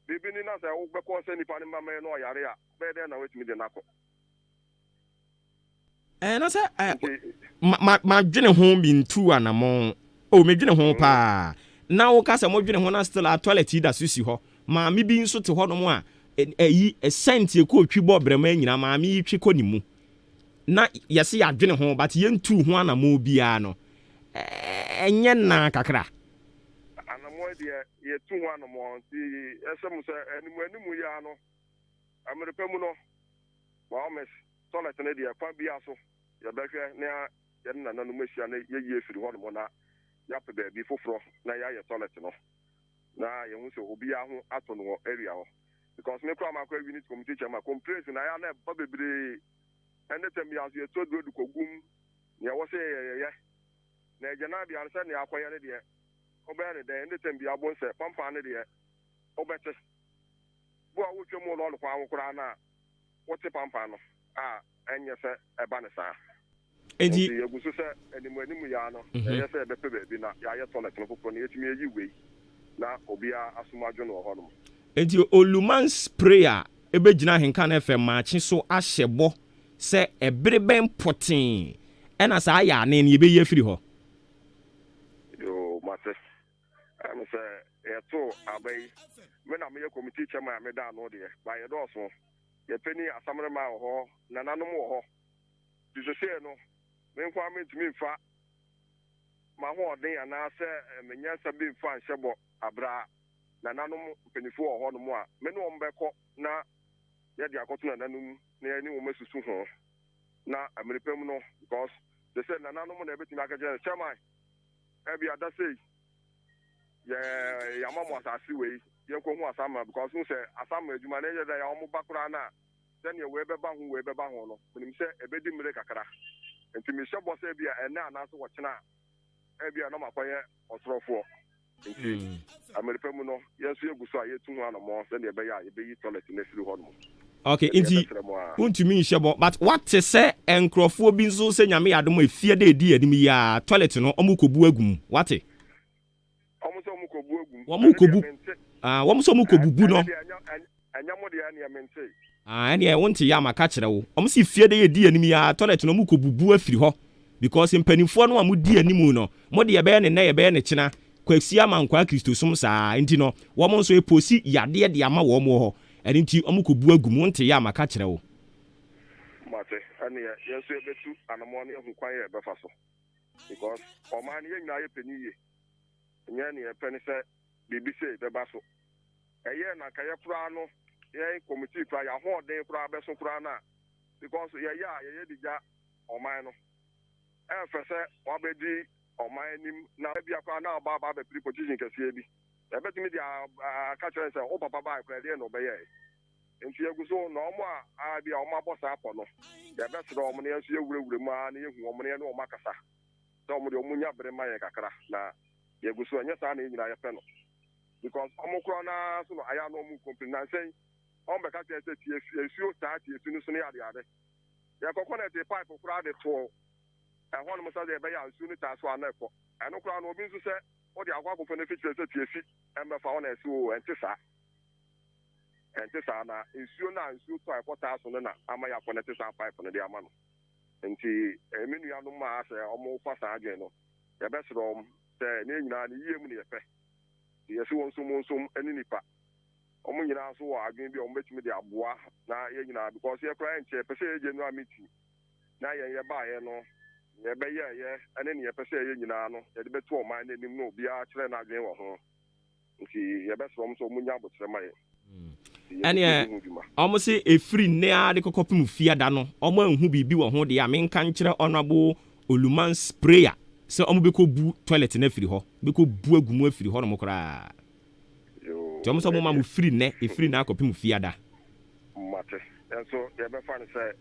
biribi ni na sɛ wobɛkɔ sɛ nipa no mma no ɔyare a, bɛyɛ dɛn na woatumi de no akɔ? Na sɛ Nti ma madwene ho bi ntu anammɔn o, medwene ho paa na woka sɛ modwene ho na still a toilet yi da so si hɔ. Maame bi nso te hɔnom a ɛyi sɛnti ɛkɔ otwi bɔ brɛma nyinaa, maame yi twi kɔ ne mu na yɛsɛ yɛadwene ho, but yɛntu ho anammɔn biara no, ɛnyɛ naa kakra. Anammɔn deɛ, yɛtu ho anammɔn, nti ɛsɛ mu sɛ anim anim yi ara no, mmerɛ pa mu no, Mohammed, toilet no deɛ, kwan biara so yɛbɛhwɛ na yɛne nananom ahyia na yɛyi afiri hɔnom na yɛapɛ baabi foforɔ na yɛayɛ toilet no na yɛhu sɛ obiara ho atɔ no wɔ area hɔ, because me koraa maakɔ unit committee chairman, complaints na yɛ na ɛba bebree. Ɛne tɛm bi aso yɛtu aduro de kɔgum nea ɛwɔ sɛ yɛyɛyɛ na agyanabea no sɛ nea akɔyɛ no deɛ, wobɛyɛ ne dɛn? Ɛne tɛm bi abo sɛ pampan no deɛ, wobɛte bo a wotwa mu wɔ lɔɔre kwan ho koraa no a wote pampan no a, ɛnyɛ sɛ ɛba ne saa. Nti nti yɛgu so sɛ anim anim yaa no ɛyɛ sɛ yɛbɛpɛ baabi na yɛayɛ toilet no foforɔ na yɛtumi ayi wei na obiara asom adwo no wɔ hɔnom. Nti Oluman spray a ɛbɛgyina Ahenka no FM maakye so ahyɛ bɔ sɛ ɛbere bɛn pɔtee ɛna saa yɛ ane no yɛbɛyi afiri hɔ? Yo, mate. Ɛne sɛ yɛto aba yi, me na meyɛ committee chairman a meda ano deɛ, ba yɛdɔɔso, yɛpɛni asamrema wɔ hɔ, nananom wɔ hɔ, nti sesei no me nko ara mentumi mfa m'ahoɔden anaasɛ me nyansa bi mfa nhyɛ bɔ abra. Nananom mpanyinfoɔ wɔ hɔnom a me ne wɔn bɛkɔ na yɛde akɔto nananom na yɛne wɔn asusu ho na mmerɛ mu no, because te sɛ nananom na ɛbɛtumi aka kyerɛ no, chairman, ɛbi ada sei yɛ yɛama mo asase wei, yɛnkɔhu asama, because hu sɛ asama adwuma na ɛyɛ dɛ yɛ wɔn ba koraa no a, sɛnea wei bɛba ho, wei bɛba ho no, menim sɛ ɛbɛdi mmere kakra. Nti mehyɛ bɔ sɛ bi a ɛnɛ anaasɛ wɔkyena a, ɛbi a na makɔyɛ ɔsorɔfoɔ. Nti ameripa mu no, yɛn nso yɛgu so a yɛtu ho anammɔn sɛdeɛ ɛbɛyɛ a yɛbɛyi toilet no afiri hɔ nom. Okay, ɛdeɛ nti yɛbɛsrɛ mo a wontumi nhyɛ bɔ, but wate sɛ nkurɔfoɔ bi nso sɛ Nyame yɛ adom a, efie de edi anim yi a, toilet no ɔmo kɔbu agu mu, wate? Ɔmo sɛ ɔmo kɔbu agu mu. Wɔn ɛno deɛ kɔbu. Mente. Ah, wɔn sɛ ɔmo kɔbubu no. Ɛno deɛ ɛnyɛ mo deɛ, ɛneɛ mente. Ah, ɛneɛ wonte yɛ ama ka kyerɛ wo. Ɔmo si fie de yɛdi anim yi a, toilet no ɔmo kɔbubu afiri hɔ because mpanimfoɔ no a modi anim no, mo de yɛbɛyɛ ne nnɛ, yɛbɛyɛ ne kyena, Kwasi ama nkwaa Kristosom saa nti no, wɔn nso eposi yadeɛ de ama wɔn wɔ hɔ. Ɛno nti ɔmo kɔbu agu mu. Wonte yɛ ama ka kyerɛ wo. Mate. Ɛneɛ yɛn nso yɛbɛtu anammɔn ne ahu kwan yɛ yɛbɛfa so because ɔman no, yɛn nyinaa yɛpɛ ne yie. Nyɛ ne yɛpɛ ne sɛ biribi sei bɛba so. Ɛyɛ na nka yɛ koraa no, yɛn committee koraa, yɛn ahoɔden koraa bɛso koraa no a, because yɛyɛ a yɛyɛ de gya ɔman no. Ɛmfɛ sɛ wabɛdi ɔman anim na ebia koraa na ɔba aba abɛpiri position kɛseɛ bi, yɛbɛtumi de aka kyerɛ sɛ wo papa baa koraa, ɛdeɛ na ɔbɛyɛɛ. Nti yɛgu so na ɔmo a bi a ɔmo abɔ saa pɔ no, yɛbɛsrɛ ɔmo na yɛn nso yɛwurawura mu a na yɛhu ɔmo na yɛne ɔmo akasa sɛ ɔmo deɛ, ɔmo nya bere ma yɛn kakra na yɛgu so. Ɛnyɛ saa na yɛn nyinaa yɛpɛ no because ɔmo koraa naa so no ayɛ na ɔmo complain na nsɛn ɔmo bɛka kyerɛ sɛ tie nsuo saa tie fi no so no yɛ adeade. Yɛkɔkɔ na ɛte pipe koraa de toɔ ɛhɔ nom sɛ deɛ ɛbɛyɛ a nsuo no taa so a na ɛkɔ. Ɛno koraa no, obi nso sɛ wode akɔ akɔfo no fi kyerɛ sɛ tie fi ɛmmɛfa hɔ na ɛsi o. Ɛnte saa, ɛnte saa. Na nsuo no a nsuo tɔ a ɛkɔ taa so no na ama yɛakɔ no te saa pipe no de ama no. Nti ɛmi nuanom a sɛ ɔmo fa saa adwene no, yɛbɛsrɛ ɔm sɛ ne nyinaa ne yie mu ne yɛpɛ. Nti yɛsi wɔn nso mo nsom ne nipa, ɔmo nyinaa nso wɔ adwene bi a ɔmo bɛtumi de aboa na yɛn nyinaa, because yɛ koraa nkyɛn pɛ sɛ yɛ general meeting na yɛn yɛ baayɛ no, yɛbɛyɛ yɛ ɛne ne yɛpɛ sɛ yɛyɛ nyinaa no, yɛde bɛto ɔman no anim na obiara kyerɛ n'adwene wɔ ho. Nti yɛbɛsrɛ ɔmo sɛ ɔmo nya abotire ma yɛn. Ɛneɛ ɔmo se ɛfiri nnɛ a de kɔkɔpem fiada no, ɔmo anhu biribi wɔ ho deɛ a, menka nkyerɛ Honorable Oluman Sprayer sɛ ɔmo bɛkɔ bu toilet no afiri hɔ, bɛkɔ bu agu mu afiri hɔ nom koraa. Nti ɔmo sɛ ɔmo ma mo firi nnɛ, ɛfiri nnɛ akɔpem fiada. Mate. Nso yɛbɛfa no sɛ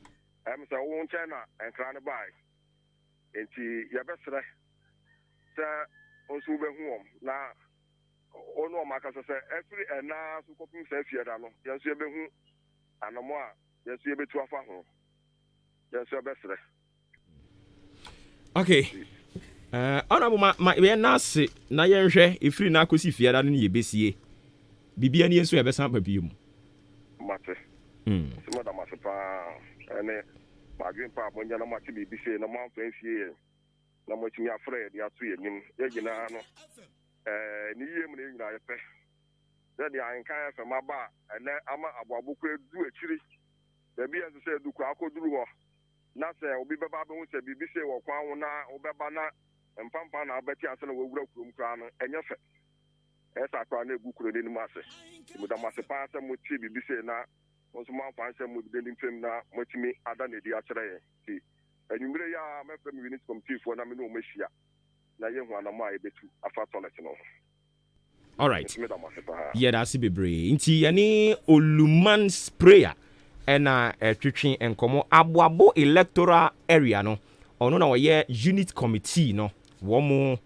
sɛ wo nkyɛn na nkra no bae, nti yɛbɛsrɛ sɛ wo nso wobɛhu wɔm na wo ne ɔm akasa sɛ ɛfiri ɛnaa so kɔpem saa fiada no, yɛn nso yɛbɛhu anamɔ a yɛn nso yɛbɛtu afa ho. Yɛn nso yɛbɛsrɛ. Okay, Honorable, ma yɛn ase na yɛnhwɛ ɛfiri na akɔsi fiada no ne yɛbɛsie biribia ne yɛn nso yɛbɛsan ba bio mu. Mate. Sɛ madam ase paa ɛne madwen pa a moanya na moate biribi sei na moamfa nsie yɛn na moatumi afrɛ yɛde ato yɛn anim. Yɛn nyinaa no, ne yie mu na yɛn nyinaa yɛpɛ sɛdeɛ Ahenkan FM aba a ɛnɛ ama aboabo kora du akyiri baabi a ɛsɛ sɛ ɛdu kora akɔduru hɔ, na sɛ obi bɛba abɛhu sɛ biribi sei wɔ kwan ho na wobɛba na mpampa na wobɛte ase na wawura kurom koraa no, ɛnyɛ fɛ. Ɛyɛ saa koraa na ɛgu kuro no anim ase. Nti meda mo ase paa sɛ motie biribi sei na mo nso moamfa nhyɛ mo de fam na moatumi ada no adi akyerɛ yɛn. Nti anwummerɛ yi a, mɛfrɛ me unit committeefoɔ na me ne wɔn ahyia na yɛhu anamɔ a yɛbɛtu afa toilet no ho. Alright. Nti meda mo ase paa. Yɛda ase bebree. Nti yɛne Oluman Sprayer ɛna ɛtwetwe nkɔmmɔ, Aboabo electoral area no, ɔno na ɔyɛ unit committee no wɔn mo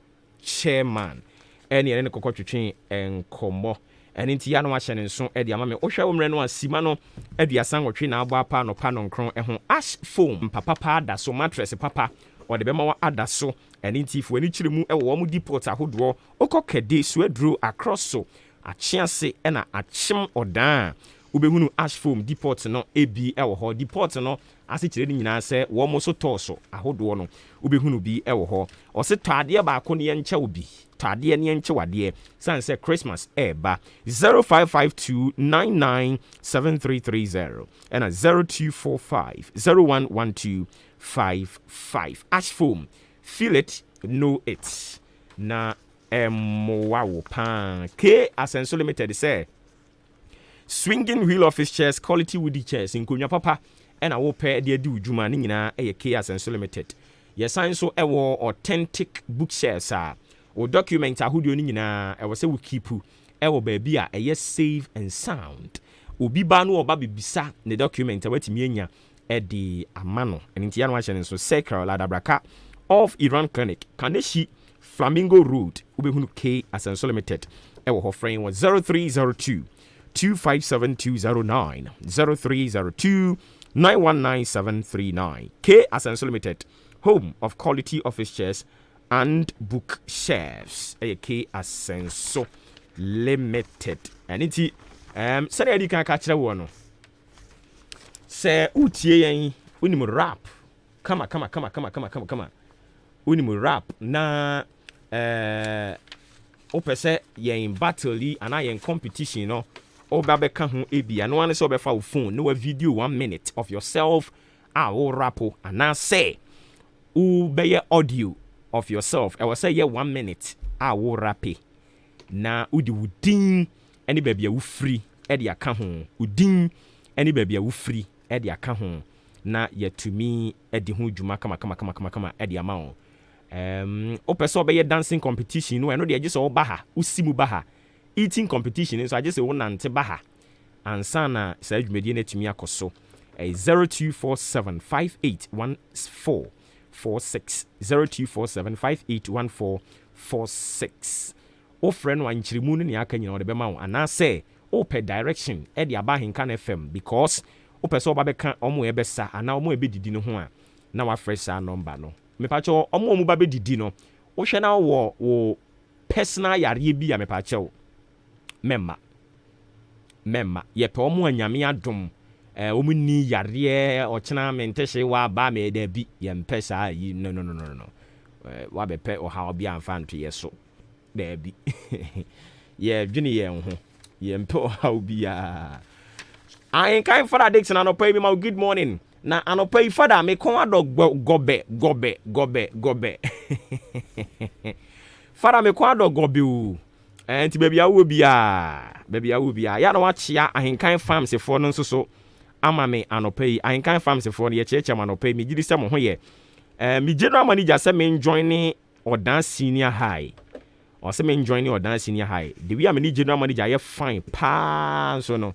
chairman, ɛne yɛne ne kɔkɔ twetwe nkɔmmɔ. Ɛne nti yɛa no ahyɛ ne nso ɛde ama me. Wohwɛ wo mmerɛ no a, sima no 38 na abɔ apa anɔpa 9 ɛho. Ash foam mpa papa ada so, mattress papa ɔde bɛma wa ada so. Ɛne nti fo ani kyerɛ mu ɛwɔ wɔn depot ahodoɔ. Wokɔ Kɛde, Suaduro, Akorɔ so, Akyease ɛna Akyem Ɔdan a, wobɛhunu Ash foam depot no ebi ɛwɔ hɔ. Depot no ase kyerɛ no nyinaa sɛ wɔn mo so tɔɔ so ahodoɔ no, wobɛhunu bi ɛwɔ hɔ. Ɔse tɔ adeɛ baako ne yɛnkyɛ wo bi, tɔ adeɛ ne yɛnkyɛ wo adeɛ sane sɛ Christmas ɛɛba. 0552 997330 ɛna 0245 0112 55. Ash foam, feel it, know it, na ɛmmoa wo paa. K Asɛnso Limited sɛ swinging wheel office chairs, quality woody chairs, nkonnwa papa ɛna wopɛ de adi wo dwuma ne nyinaa, ɛyɛ K Asɛnso Limited. Yɛsan nso ɛwɔ authentic bookshelves a wo document ahodoɔ no nyinaa ɛwɔ sɛ wo keep ɛwɔ baabi a ɛyɛ safe and sound. Obi ba no ɔba bebisa ne document a, watumi anya ɛde ama no. Ɛno nti yɛano ahyɛ no nso Circle Adabraka off Iran Clinic, Kaneshi. Flamingo Road, wobɛhunu K Asenso Limited ɛwɔ hɔ. Frɛ wɔ 0302 257209, 0302 919739. K Asenso Limited, home of quality office chairs and bookshelves, ɛyɛ K Asenso Limited. Ɛne nti sɛdeɛ yɛde kan ka kyerɛ wɔ no sɛ wotie yɛn, wonim rap kama kama kama kama kama kama kama, wonim rap na wopɛ sɛ yɛn battle yi anaa yɛn competition no woba bɛka ho ebi, ɛno ane sɛ wobɛfa wo phone na wa video one minute of yourself a wo rap anaasɛ wobɛyɛ audio of yourself. Ɛwɔ sɛ yɛ one minute a wo rap na wode wo din ne baabi a wofiri de aka ho, wo din ne baabi a wofiri de aka ho, na yɛtumi de ho dwuma kama kama kama kama kama de ama wo. Wopɛ sɛ wobɛyɛ dancing competition no, ɛno deɛ, gye sɛ woba ha, wosi mu ba ha. Eating competition nso, agye sɛ wonante ba ha ansa na saa dwumadie no atumi akɔ so. Ɛyɛ 0247 581446, 0247 581446. Wofrɛ no a, nkyerɛmu no nea aka nyina wɔde bɛma wo, anaasɛ wopɛ direction ɛde aba Ahenka no FM because wopɛ sɛ woba bɛka ɔmo a ɛbɛsa anaa ɔmo a ɛbɛdidi no ho a, na wafrɛ saa number no. Mepakyɛw, ɔmo a ɔmo ba bɛdidi no, wohwɛ na wɔ wo personal yareɛ bi a, mepakyɛw, mɛmma mɛmma. Yɛpɛ ɔmo a Nyame adom ɔmo ni yareɛ ɔkyena mente wa ba mɛ daabi, yɛmpɛ saa yi. No, no, no, no, no. Wabɛpɛ ɔhaw bi amfa nto yɛ so, daabi. Yɛdwene yɛn ho, yɛmpɛ ɔhaw biara. Ahenkan Fada Dixon, anɔpa yi mema wo good morning. Na anɔpa yi, Fada, mekɔn adɔ gɔbɛ gɔbɛ gɔbɛ gɔbɛ. Fada, mekɔn adɔ gɔbɛ o. Nti baabi a wowɔ biaa, baabi a wowɔ biaa, yɛ na wakyea Ahenkan Farmsfoɔ no nso so ama me anɔpa yi. Ahenkan Farmsfoɔ no, yɛkyerɛkyerɛ m anɔpa yi. Megye di sɛ mo ho yɛ. Me general manager sɛ menjoin ne Ɔdan Senior High, ɔsɛ menjoin ne Ɔdan Senior High. The way a me ne general manager ayɛ fine paa nso no,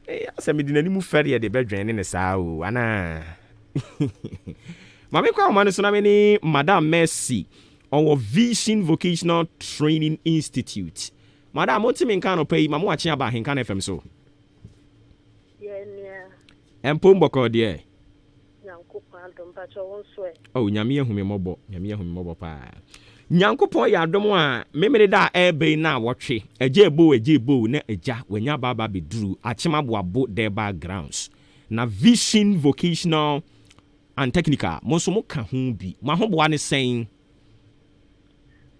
sɛ mede n'anim fɛreɛ de bɛdwɛn ne ne saa o, anaa maame kɔ ahoma no so na me ne Madam Mercy, ɔwɔ Vision Vocational Training Institute. Madam, montimi nka anɔpa yi ma mo wakye aba Ahenka no FM so. Ɛmpo mbɔkɔ deɛ. Oh, Nyame ahu me mmɔbɔ, Nyame ahu me mmɔbɔ paa. Nyankopɔn yɛ adom a, memere da a ɛɛbɛyi no a wɔtwe agya ebo, agya ebo na agya wanya baaba bɛduru Akyem Aboabo Durbar Grounds na Vision Vocational and Technical, mo nso moka ho bi. Mo ahoboa ne sɛn?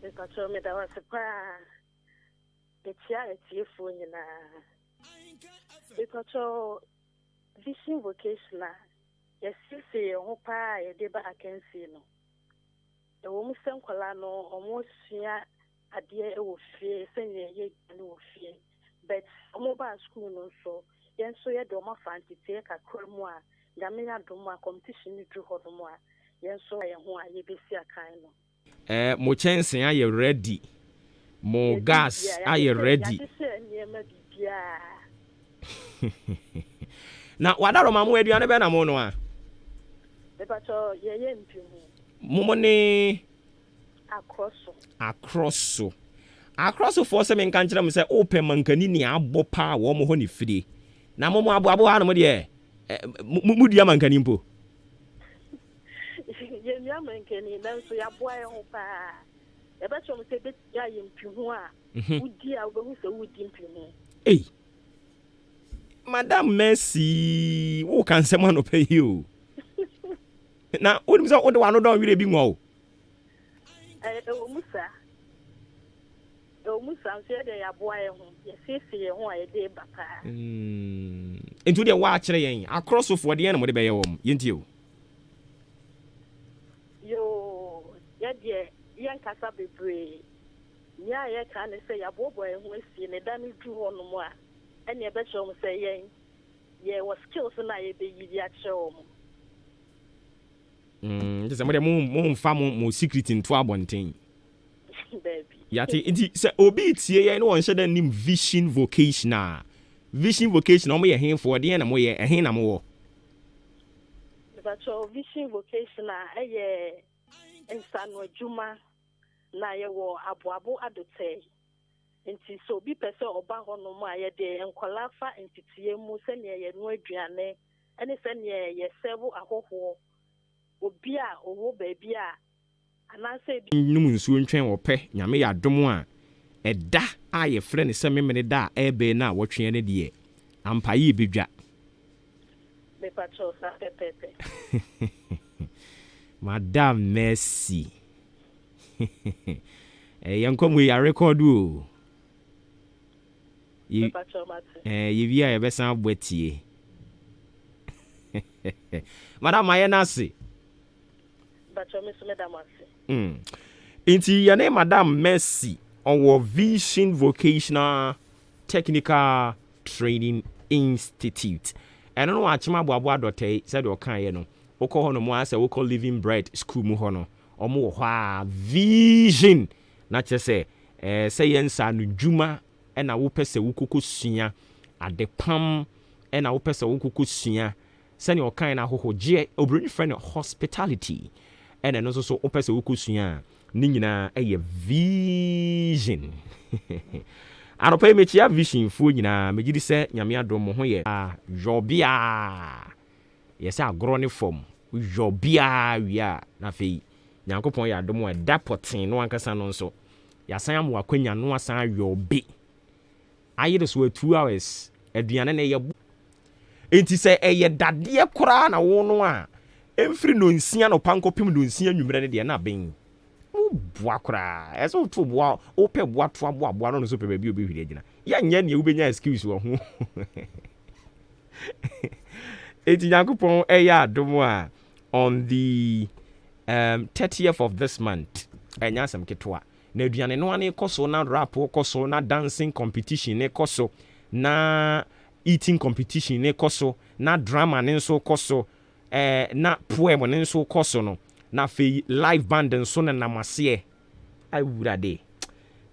Mepakyɛw, meda wo ase paa. Mekyia atiefoɔ nyinaa. Mepakyɛw, Vision Vocational, yɛsiesie yɛn ho paa a yɛde ba akansie no. Ɛwɔ mu sɛ nkwadaa no, ɔmo sua adeɛ wɔ fie sɛnea ɛyɛ aduane wɔ fie, but ɔmo baa school no nso, yɛn nso yɛde ɔmo afa nteteɛ kakra mu a, Nyame adom a, competition no duru hɔ nom a, yɛn nso yɛn ho a yɛbɛsi akan no. Mo kyɛnsee ayɛ ready, mo gas ayɛ ready? Yɛahyehyɛ nneɛma biribiara. Na wadaroma, mo aduane bɛɛ na mo no a? Mepakyɛw, yɛyɛ mpimu. Momo ne? Akorɔ so. Akorɔ so. Akorɔ sofoɔ sɛ menka nkyerɛ mo sɛ wopɛ mankani nea abɔ paa wɔ mo hɔ ne fire na mo mo aboabo ha no, mo deɛ modua mankani mpo? Yɛnnua mankani, nanso yɛaboa yɛn ho paa. Yɛbɛkyerɛ mo sɛ ɛbɛtumi ayɛ mpimu a wodi a, wobɛhu sɛ wodi mpimu. Ei, Madam Mercy, woka nsɛm anɔpa yi o, na wonim sɛ wode w'ano dɔn werɛ bi ngɔ o. Ɛwɔ mu saa, ɛwɔ mu saa, nso yɛdeɛ yɛaboa yɛn ho, yɛsiesie yɛn ho a yɛde ba paa. Nti wodeɛ woakyerɛ yɛn akorɔ sofoɔ deɛ na mode bɛyɛ wɔ m, yɛntie o. Yoo, yɛdeɛ yɛnkasa bebree. Nea a yɛka ne sɛ yɛaboaboa yɛn ho asie ne da no duru hɔ nom a, ɛne ɛbɛkyerɛ wɔn sɛ yɛn yɛwɔ skills no a yɛbɛyi de akyerɛ wɔn. Nti sɛ mode momfa mo secret nto abɔnten? Baabi. Yate. Nti sɛ obi tie yɛn ne wɔnhyɛ dɛ nim Vision Vocational, Vision Vocational, ɔmo yɛ henfoɔ deɛ na moyɛ ɛhe na mowɔ? Mepakyɛw, Vision Vocational ɛyɛ nsano adwuma. Na yɛwɔ Aboabo Adotɛe. Nti sɛ obi pɛ sɛ ɔba hɔnom a, yɛde nkɔlaa fa nteteɛ mu sɛnea yɛnoa aduane ne sɛnea yɛsɛbo ahɔhoɔ. Obi a ɔwɔ baabi a anaasɛ ebi. Nom nsuo ntwɛn ɔpɛ. Nyame yɛ adom a, ɛda a yɛfrɛ no sɛ Memene da a ɛrebɛn no a wɔtweɛ no deɛ, ampa yie bɛdwa. Mepakyɛw, saa pɛpɛɛpɛ. Madam Mercy, yɛn nkɔmmɔ yi arekɔdo o. Mepakyɛw, mate. Yɛwie a yɛbɛsan abɔ atie. Madam, ayɛ no ase. Mepakyɛw, me nso meda mo ase. Nti yɛne Madam Mercy, ɔwɔ Vision Vocational Technical Training Institute. Ɛno no wakyem Aboaboa Adɔtɛe sɛdeɛ ɔkaeɛ no. Wokɔ hɔ nom a, sɛ wokɔ Living Bread School mu hɔ no, ɔmo wɔ hɔ a Vision na kyerɛ sɛ sɛ yɛn nsa no dwuma ɛna wopɛ sɛ wokɔkɔ sua adepam, ɛna wopɛ sɛ wokɔkɔ sua sɛnea ɔkan no ahohogyeɛ, oburoni frɛ no hospitality, ɛna ɛno nso so wopɛ sɛ wokɔ sua a, ne nyinaa ɛyɛ Vision. Anɔpa yi mekyia Visionfoɔ nyinaa. Megye di sɛ Nyame adom mo ho yɛ yɔbea. Yɛsɛ agorɔ ne fam yɔbea wie a, na afei Nyankopɔn yɛ adom a, ɛda pɔtee no ankasa no nso yɛasan ama wakwanya no asan ayɔbe ayere so a 2 hours aduane no yɛ. Nti sɛ ɛyɛ dadeɛ koraa na wo no a, ɛmfiri 9:00 nɔpa nkɔpem 9:00 anwummerɛ no deɛ, na abɛn woboa koraa. Ɛsɛ woto boa, wopɛ boa to aboaboa no nso pɛ baabi a wobɛhwiri agyina. Yɛnyɛ neɛ wobɛnya excuse wɔ ho. Enti Nyankopɔn ɛyɛ adom a, on the 30th of this month, ɛnyɛ asɛm ketewa na aduane noa ne kɔ so, na rap kɔ so, na dancing competition ne kɔ so, na eating competition ne kɔ so, na drama ne nso kɔ so, na poem ne nso kɔ so no, na afei live band nso nenam aseɛ. Awurade,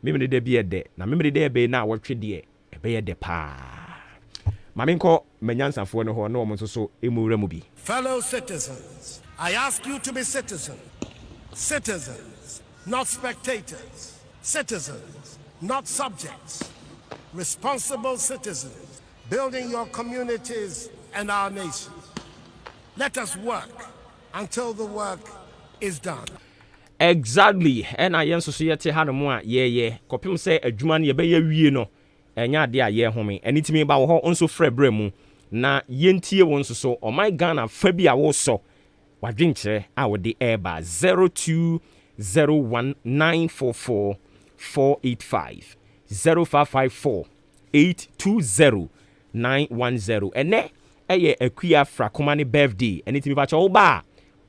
memene da bi ɛdɛ na memene da ɛbɛyi na awɔtwe deɛ, ɛbɛyɛ dɛ paa. Ma menkɔ manyansafoɔ no hɔ na wɔn nso so ɛmu wura mu bi. Fellow citizens, I ask you to be citizens. Citizens, not spectators. Citizens, not subjects. Responsible citizens, building your communities and our nation. Let us work until the work is done. Exactly, ɛna yɛn nso so yɛte ha nom a yɛyɛ kɔpem sɛ adwuma no yɛbɛyɛ wie no, ɛnyɛ adeɛ a yɛhome. Ɛne tumi ba wɔ hɔ nso frɛ berɛ mu na yɛntie wo nso so ɔman Ghana fa bi a wosɔ wadwenkyerɛ a wɔde ɛreba 02019444 485, 0554 820 910. Ɛnɛ ɛyɛ Akua Frakoma ne birthday. Ɛne tumi pakyɛ woba a,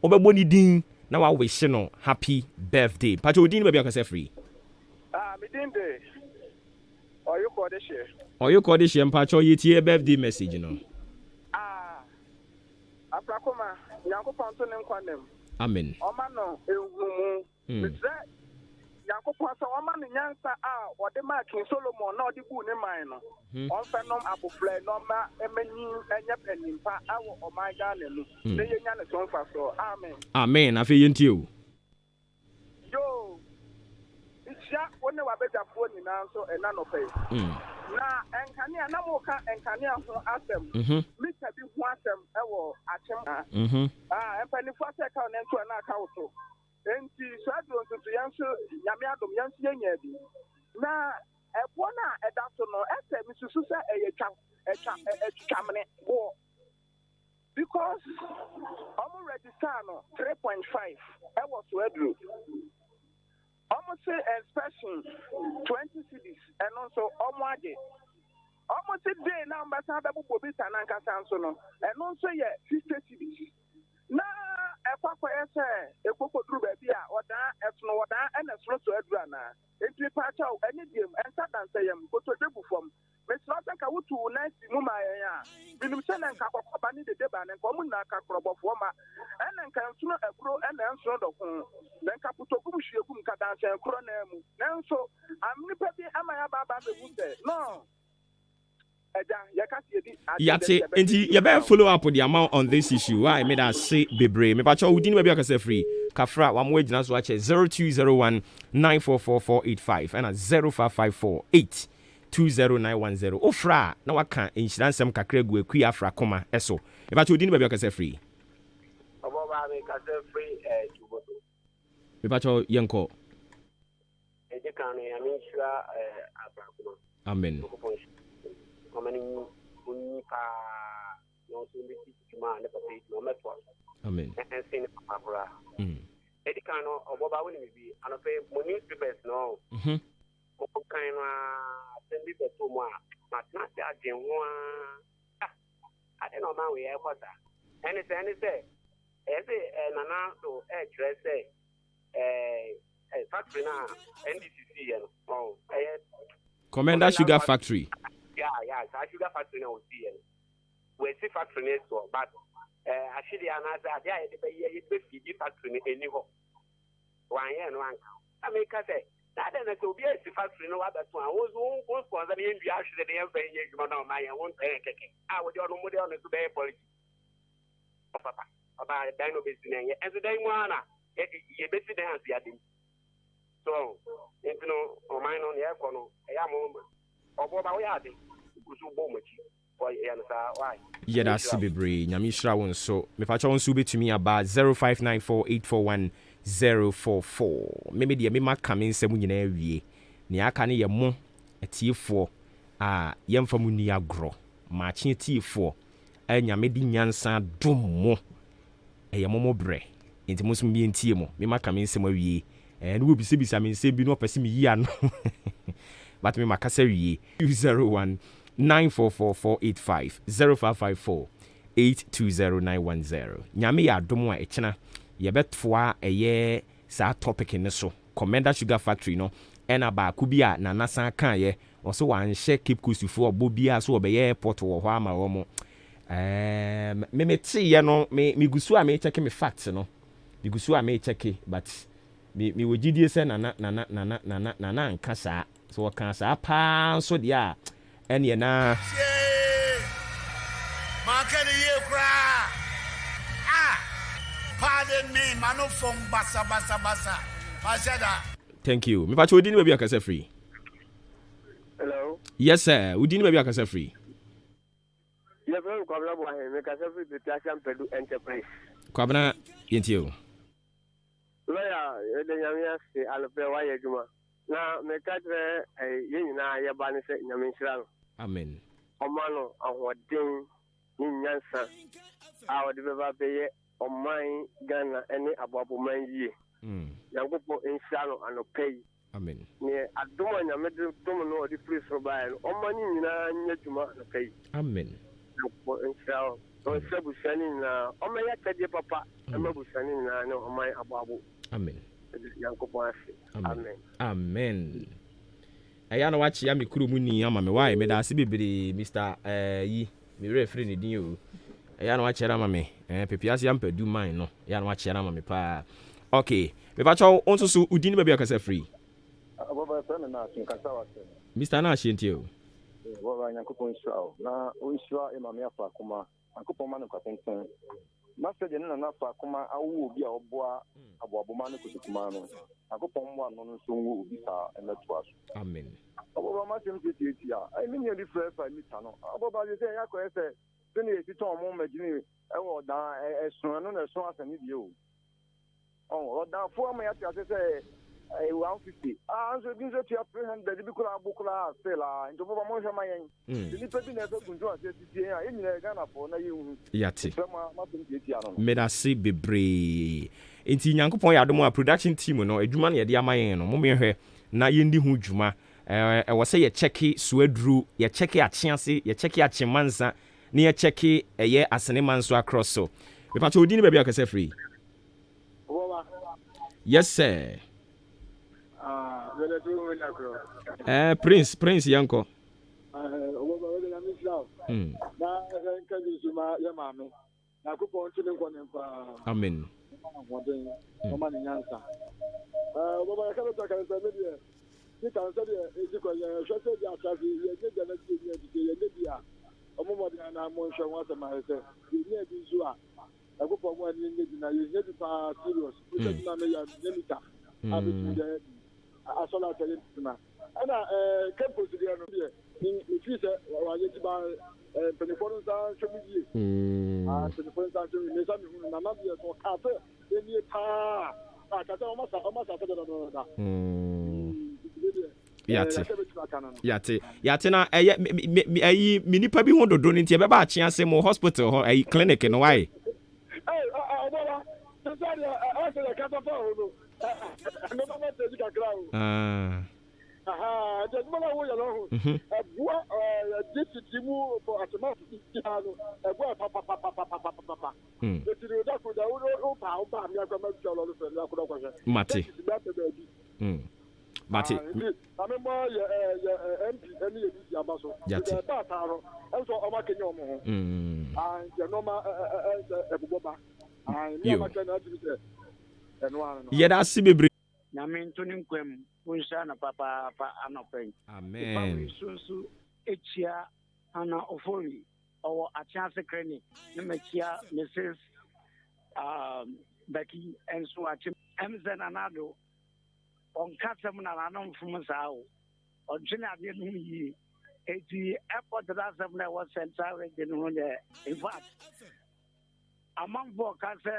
wobɛbɔ ne din na wawehye no happy birthday. Pakyɛ, odin ne baabi akasɛ firi? Ah, me din de Ɔyekɔ de hyɛ. Ɔyekɔ de hyɛ. Mpakyɛ, yɛtie birthday message no. Ah, Afrakoma, Nyankopɔn to ne nkwa nam. Amen. Ɔma no ehumu. Mesrɛ Nyankopɔn sɛ ɔma no nyansa a ɔde maa King Solomon na ɔde buu ne man no. Ɔmfɛ nom abofra yi na ɔma ɛmɛnyin ɛnyɛ panimpa ɛwɔ ɔman Ghana mu. Na yɛnya ne so mfasoɔ. Amen. Amen. Afei yɛntie o. Yo, nhyia wo ne w'abadwafoɔ nyinaa nso ɛna nɔpɛ yi. Na nkanea na moka nkanea ho asɛm. Mita bi ho asɛm ɛwɔ Akyem. Ah, mpanimfoɔ sɛ ɛka wo nantu a na aka wo so. Nti saa duro nso so, yɛn nso Nyame adom, yɛn nso yɛnya bi. Na ɛboɔ no a ɛda so no, ɛsɛ mesusu sɛ ɛyɛ twa ɛtwa ɛtwitwamene boɔ. Because ɔmo register no 3.5 ɛwɔ so aduro. Ɔmo se inspection 20 cedis, ɛno nso ɔmo agye. Ɔmo se day na ɔmo bɛsan bɛbobɔ bi sa nankasa nso no, ɛno nso yɛ 50 cedis. Na ɛkɔ akɔyɛ sɛ ekokoduru baabi a ɔdan ɛsono wɔdan ɛna ɛsono so aduru anaa. Nti paakyɛw, ɛne diem ɛnsa dansa yam kotodwe gu fam. Mesrɛ sɛ nka wotu wo nan si mu ma yɛn a, menim sɛ na nka kɔkɔba ne dede ba ne nka ɔmo nyinaa ka korɔbɔfoɔ ma ɛna nka nsono aburo ɛna nsono dɔko na nka putogum hwiegum nka dansɛn korɔ naa mu. Nanso am nipa bi ama yɛ aba abɛhu sɛ no ɛgya yɛka se yɛdi Yate. Nti yɛbɛyɛ follow up de ama on this issue. Why meda ase bebree. Mepakyɛ, wo din, baabi akasɛ firi? Kafra wama woagyina so akyɛ 0201 944485 ɛna 0554 820910. Wofrɛ a na waka nhyira nsɛm kakra agu Akua Afra koma so. Mepakyɛ wo din ne baabi a wokasa firi? Ɔbɔbaa me kasa firi eh, Tubodo. Mepakyɛ yɛnkɔ. Ɛdi kan no Nyame nhyira eh, Afra koma. Amen. Nyankopɔn nhyira ɔma no nyi ɔnyi paa na ɔnso ɔbɛsi dwuma a ne papa yi dwuma ɔmɛtoa so. Amen. Ɛnsen ne papa koraa. Ɛdi kan no ɔbɔbaa wonim bi anɔpɛ mo newspapers no mo kan no a asɛm bi bɛto mu a matena ase adwen ho a ade na ɔma wei ɛkɔ saa. Ɛne sɛ ɛyɛ sɛ Nana so ɛkyerɛ sɛ factory no a NDC siiɛ no ɔ ɛyɛ Komenda Sugar Factory. Ya, saa sugar factory no a wɔsiiɛ no, wɔasi factory no soɔ, but ahwedeɛ anaasɛ adeɛ a yɛde bɛyɛ, yɛde bɛfidi factory no ɛni hɔ. Wanyɛ no anka na meka sɛ na adɛn na sɛ obi asi factory no wabɛto a, wo nso wo sponsor no, yɛndua ahwere no, yɛmfa nyɛ adwuma no ɔma yɛn wo ntɛn kɛkɛ a wode ɔno mode ɔno nso bɛyɛ politics. Ɔpapa ɔba dan no bɛsi no ɛnyɛ ɛnso dan mu ara na yɛbɛsi dan ase ade mu so. Nti no ɔman no nea ɛkɔ no ɛyɛ a mo ɔbɔ ba woyɛ ade gu so bɔ mo akyi yɛ no saa wae. Yɛda ase bebree. Nyame nhyira wo nso. Mepakyɛ wo nso wobɛtumi aba 0594841044. Meme deɛ mema ka me nsɛm nyinaa awie. Nea aka no yɛ mo atiefoɔ a yɛmfa mu nni agorɔ. Maakye atiefoɔ a Nyame de nyansa dom mo, ɛyɛ mo mo berɛ, nti mo nso yɛntie mo. Mema ka me nsɛm awie ɛɛ ne wɔbisabisa me nsɛm bi na ɔpɛ sɛ meyi ano, but mema kasa wie. 01 944485, 0554 820910. Nyame yɛ adom a, ɛkyena yɛbɛtoa ɛyɛ saa topic ne so, Komenda Sugar Factory no, ɛna baako bi a Nana san kaeɛ ɔsɛ wanhyɛ Cape Coast foɔ ɔbɔ biara so wɔbɛyɛ airport wɔ hɔ ama wɔ mo. Me meteeɛ no, me megu so a mekyɛke me fact no, megu so a mekyɛke, but me mewɔ gyidie sɛ Nana nka saa. So wɔka saa paa nso deɛ a, ɛneɛ na Manka ne yie koraa. Ah, pardon me, mano fam basabasabasa mahyɛ da. Thank you. Mepakyɛ, wodi ne baabi akasa firi? Hello. Yes sir, wodi ne baabi akasa firi? Yɛfrɛ me Kwabena Boahe, mekasa firi Pepiase Ampadu Enterprise. Kwabena, yɛntie o. Lɔya, yɛda Nyame ase anɔpɛ woayɛ adwuma. Na meka kyerɛ yɛn nyinaa yɛba ne sɛ Nyame nhyira no. Amen. Ɔma no ahoɔden ne nyansa a ɔde bɛba bɛyɛ ɔman Ghana ne aboaboman yie. Nyankopɔn nhyira no anɔpɛ yi. Amen. Neɛ adom a Nyame de dom no ɔde firi soro baeɛ no, ɔma ne nyinaa nyɛ adwuma anɔpɛ yi. Amen. Nyankopɔn nhyira wo na ɔnhyira abusua no nyinaa. Ɔmmɛyɛ akyɛdeɛ papa ɛma abusua no nyinaa ne ɔman aboabo. Amen. Nyankopɔn ase. Amen. Amen. Ɛyɛ na wakyea me kurom ni ama me wae. Meda ase bebree, Mr yi me werɛ firi ne din o. Ɛyɛ na wakyea ama me Pepiase Ampadu man no. Ɛyɛ na wakyea ama me paa. Okay, mepakyɛw, wo nso so wodin ne baabi akasa firi? Bɔba, ɛfrɛ me Nash, mekasa wase. Mr Nash, yɛntie o. Bɔba, Nyankopɔn nhyira wo na ɔnhyira Maame Afa Akoma. Nyankopɔn ma no nkwatenten na sɛdeɛ ne Nana Afa Akoma awo obi a ɔboa aboaboma ne kotokuma no, Nyankopɔn mmoa no no nso nwo obi saa ɛmɛtoa so. Amen. Ɔbɔba, masɛm tietietie a ɛyɛ me nua bi frɛ fa mita no. Ɔbɔba de sɛ ɛyɛ akɔyɛ sɛ sɛnea yɛsi tɔn mo magyini ɛwɔ ɔdan ɛso ɛno na ɛso asɛne deɛ o. Ɔdanfoɔ ama yɛate ase sɛ ɛyɛ 150 ah, nso ebi nso tua 300 bi koraa abo koraa still a. Nti ɔbɔba, monhwɛ ma yɛn sɛ nipa bi na ɛfɛ kuntu ase asisi yɛn a, yɛn nyinaa yɛ Ghanafoɔ na yɛnhu. Yɛate. Sɛ ma masɛm tietia no. Meda ase bebree. Nti Nyankopɔn yɛ adom a, production team no adwuma no yɛde ama yɛn no, mommɛhwɛ na yɛndi ho dwuma. Ɛwɔ sɛ yɛkyɛke soaduro, yɛkyɛke akyease, yɛkyɛke akyemansa na yɛkyɛke ɛyɛ asenema nso akorɔ so. Mepakyɛ, odi ne baabi akasa firi? Yes sir. Prince, yɛnkɔ. Na ɛsɛ nka bi nso ma yɛ maame. Nyankopɔn nto ne nkɔ ne paa. Amen. Ahoɔden, ɔma ne nyansa. Ɔbɛba yɛka bɛtɔ ka sɛ me deɛ sika no sɛdeɛ ɛsi kɔ, yɛhwɛ sɛ bi asase yɛnyɛ gya no akyi yɛnyɛ bi a ɔmo mmɔden anaa monhwɛ ho asɛm ayɛ sɛ yɛnya bi nso a. Nyankopɔn mo ani nyɛ gyina yɛhia bi paa serious. Mesɛ adwuma meyɛ a mehia mita a mɛtumi de ayɛ asɔre atɛyɛ adwuma. Ɛna ɛɛ campus deɛ no deɛ me feel sɛ wayɛ nti ba ɛɛ mpanyinfoɔ no nsa nhwɛ mu yie. Ah mpanyinfoɔ no nsa nhwɛ mu yie. Me nsa mehu no nana deɛ sɛ ɔkaa sɛ ɛnie paa a ka sɛ ɔma sa ɔma sa sɛ dɛdɛdɛdɛda. Nti me deɛ Yate. Yate. Yate na ɛyɛ me me ɛyi me nipa bi ho dodo no nti ɛbɛba akye ase mo hospital hɔ ɛyi clinic no wae. Ɛy ɔbɔla sɛ sɛ deɛ ɛsɛ yɛ kasa fa ho no ɛno bɛma tɛgyi kakra o. Nti adwuma no a woyɛ no ho ɛboa district mu for atemafo biara no ɛboa papapapapapapa. Nti no da ko da wo pa wo ba me akɔ ma twa lɔre fɛ me akɔ kɔhwɛ. Mate. Bɛpɛ baabi. Mate. Nti maame mmɔ yɛ yɛ MP ɛne yɛ DC aba so. Yate. Nti ɛba saa no ɛnso ɔmo akenya ɔmo ho. Nti ɛnɔɔma ɛnsɛ ɛbobɔ ba. Nti Yo. ama kɛ na atumi sɛ ɛno ano no. Yɛda ase bebree. Nyame nto ne nkwa mu onhyira no papaapa anɔpa yi. Mefa Amen. wei so nso kyia Hannah Ofori ɔwɔ Akyease Clinic na makyia Mrs um, Becky nso akye. Ɛm sɛ Nana Addo ɔnka asɛm na n'ano mfom saa o. Ɔdwene adeɛ no ho yie. Eti airport no asɛm na ɛwɔ Central Region ho deɛ in fact amanfoɔ ka sɛ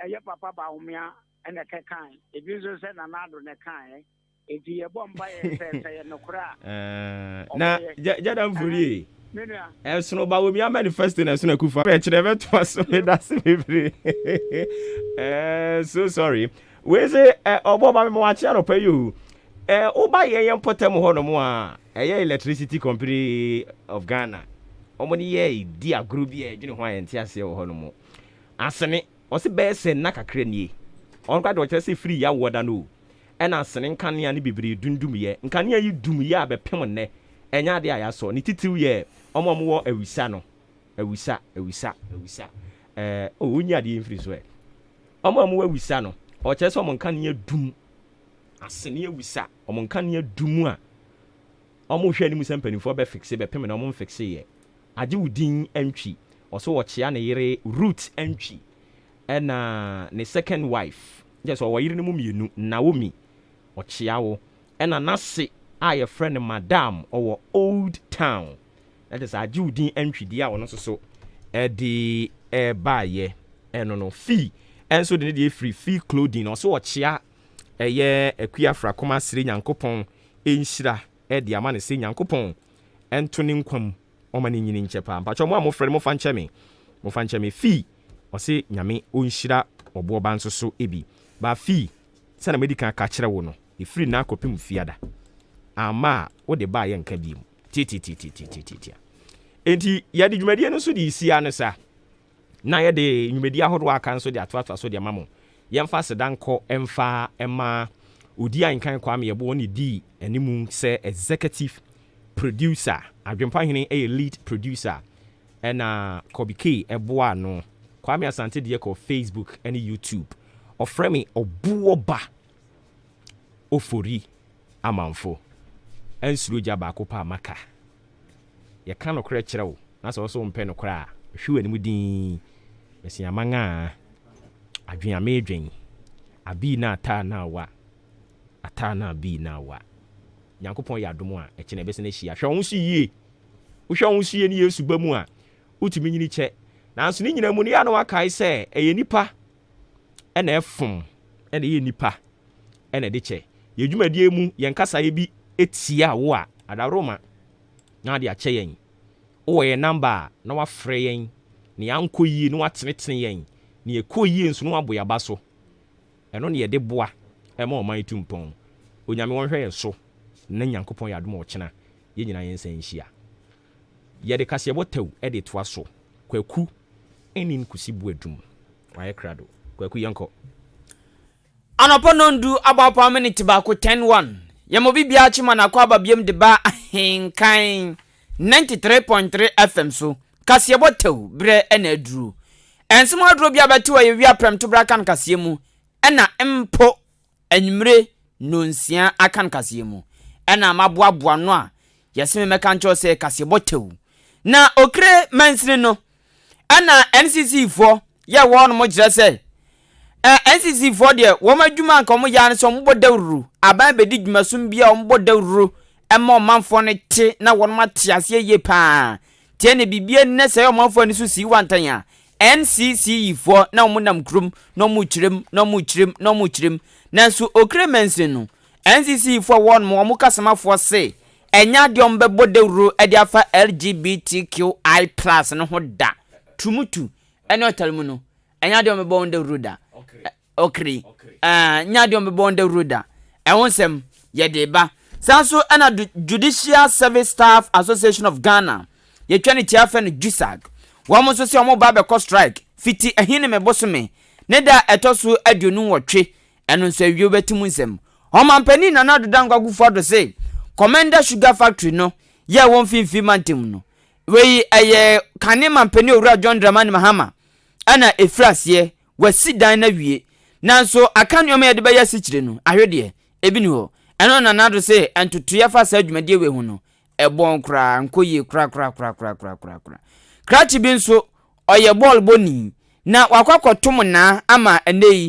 ɛyɛ papa Bawumia na ɛkɛkae, ebi nso sɛ Nana Addo na ɛkaeɛ. Enti yɛbɔ mpaeɛ sɛ sɛ ɛyɛ nokorɛ a, Na ɔbɛyɛ. Gyada Mfori Me nua. Ɛsono Bawumia manifesto na ɛsono Akufo. Ɛkyerɛ bɛtoa so meda se bebree. Eh, so sorry. Wei se ɔbɔ ba me ma wakye anɔpa yi o. Eh, woba yɛn yɛn mpɔtam hɔ nom a, ɛyɛ Electricity Company of Ghana. Wɔn ne yɛ di agorɔ bi a yɛdwene ho a yɛnte aseɛ wɔ hɔ nom. Asene, ɔse bɛyɛ sɛ nna kakra nie. Ɔno koraa deɛ ɔkyerɛ sɛ firi yawoɔ da no o. Ɛna asene nkanea no bebree dundumyɛ. Nkanea yi dumyɛ a bɛpem nnɛ, ɛnyɛ adeɛ a yɛasɔ. Ne titiriw yɛ wɔn a wɔwɔ awisa no. Awisa, awisa, awisa. Ɛɛ, oh, wonyi adeɛ yi mfiri so ɛ. Wɔn a wɔwɔ awisa no, ɔkyerɛ sɛ wɔn nkanea dum. Asene awisa, wɔn nkanea dum a, wɔhwɛ anim sɛ mpanimfoɔ bɛfikse, bɛpem nnɛ, wɔmfikseeɛ. Agye wo din Antwi. Ɔse ɔkyea ne yere Ruth Antwi ɛna ne second wife, kyerɛ sɛ ɔwɔ yere no mu mmienu, Naomi, ɔkyea wo, ɛna n'ase a yɛfrɛ no Madam, ɔwɔ Old Town. Na kyerɛ sɛ agye wo din Antwi deɛ a ɔno nso so ɛde ɛbaeɛ ɛno no. Fee ɛnso de ne deɛ firi Fee Clothing, ɔse ɔkyea ɛyɛ Akua Afrakoma srɛ Nyankopɔn nhyira ɛde ama no sɛ Nyankopɔn ɛnto ne nkwa mu ɔma no nyini nkyɛ paa. Mpakyɛw mo a mofrɛ no mofa nkyɛ me, mofa nkyɛ me. Fii, ɔse Nyame ɔnhyira ɔboɔ ba nso so bi. Ba fii, sɛnea madi kan aka akyerɛ wo no, ɛfiri nnɛ akɔpem fiada, amma a wode ba a yɛnka biom. Tiatiatiatiatiatia. Enti yɛde dwumadie no nso de resi ano sa, na yɛde nnwumadie ahodoɔ a aka nso de atoatoa so de ama mo. Yɛmfa aseda nkɔ mfa mma Odiankan Kwame Yeboah ɔne dii animu sɛ Executive Producer, Adwempa Hene yɛ Lead Producer ɛna Kobe K boaa no. Kwame Asante deɛ kɔ Facebook ne YouTube. Ɔfrɛ me Ɔboɔ Ba Ofori Amanfo. Ɛnsuro gya baako pɛ a maka. Yɛka nokorɛ kyerɛ wo na sɛ wo nso wompɛ nokorɛ a, hwe w'anim dinn. Mese aman a, adwen a meredwen, abii na ataa na awa, ataa na abii na awa. Nyankopɔn yɛ adom a, ɛkyena yɛbɛsan ahyia. Hwɛ wo ho so yie. Wohwɛ wo ho so yie ne Yesu ba mu a, wotumi nyini kyɛ. Nanso ne nyinaa mu no, yɛ a na woakae sɛ ɛyɛ nnipa na ɛfom, ɛna ɛyɛ nnipa na ɛde kyɛ. Yɛn dwumadie mu, yɛn kasaeɛ bi tia wo a, adaworoma na wode akyɛ yɛn. Wowɔ yɛn namba a, na woafrɛ yɛn. Nea ankɔ yie na woatenetene yɛn. Nea ɛkɔɔ yie nso na woabɔ yɛn aba so. Ɛno na yɛde boa ma ɔman yi tu mpɔn. Onyame ɔnhwɛ yɛn so na Nyankopɔn yɛ adom a ɔkyena yɛn nyinaa yɛnsan nhyia. Yɛde kaseɛbɔ tɛw de toa so. Kwaku Enin Kusi Boadum wayɛ krado. Kwaku yɛnkɔ. Anɔpa nɔndu abɔ apaa miniti baako 10 1 Yɛma obi biara kye ma n'akɔ aba biam de ba Ahenkan 93.3 FM so Kaseɛbɔ tɛw berɛ na aduru Nsɛm aduro bi a bɛtew a yɛwia prɛmtoberɛ akan kaseɛ mu ɛna mpo anwummere nnɔnsia akan kaseɛ mu ɛna maboaboa no a yɛse me mɛka nkyerɛ sɛ kaseɛbɔ tɛw na okire mansini no ɛna NCC foɔ. yɛ wɔnom kyerɛ sɛ eh, NCC foɔ deɛ wɔn adwuma anka wɔn yɛ ara ne sɛ wɔbɔ dawuro, aban bɛdi dwumasom bi a wɔbɔ dawuro ma ɔmanfoɔ no te na wɔnom ate aseɛ yie paa. Nti ɛne biribi nnɛ sɛ ɛyɛ ɔmanfoɔ ani so sii wantan a, NCCE foɔ na wɔn nam kurom na wɔn kyerɛm na wɔn kyerɛm na wɔn kyerɛm. Nanso Okere Mansin no, NCCE foɔ wɔnom wɔn kasamafoɔ se ɛnyɛ adeɛ wɔn bɛbɔ dawuro de afa LGBTQI plus no ho da. Tumutu ɛne ɔtare mu no, ɛnyɛ adeɛ wɔn bɛbɔ wɔn dawuro da. Ɔkere, ɛnyɛ adeɛ wɔn bɛbɔ wɔn dawuro da. Ɛho nsɛm yɛde ba. Saa nso ɛna Judicial Service Staff Association of Ghana, yɛtwa ne tia fɛ no JUSAG, wɔn nso sɛ wɔn ba abɛkɔ strike fiti Ahinime bosome ne da a ɛtɔ so 28, ɛno nso awie wobɛte mu nsɛm. Ɔmanpanin Nana Addo Dankwa Akufo-Addo se Komenda Sugar Factory no yɛ wɔ mfimfini mantam no. Wei ɛyɛ kane manpanin Owura John Dramani Mahama ɛna ɛfiri aseɛ wasi dan no awie nanso aka nneɛma yɛde bɛyɛ asikyire no ahwedeɛ ebi ni hɔ. Ɛno na Nana Addo se ntotoeɛ fa saa dwumadie wei ho no ɛbɔn koraa nkɔ yie korakorakorakorakorakora. Krakye bi nso ɔyɛ bɔɔlbɔni na wakɔ akɔto monaa ama ɛnnɛ yi.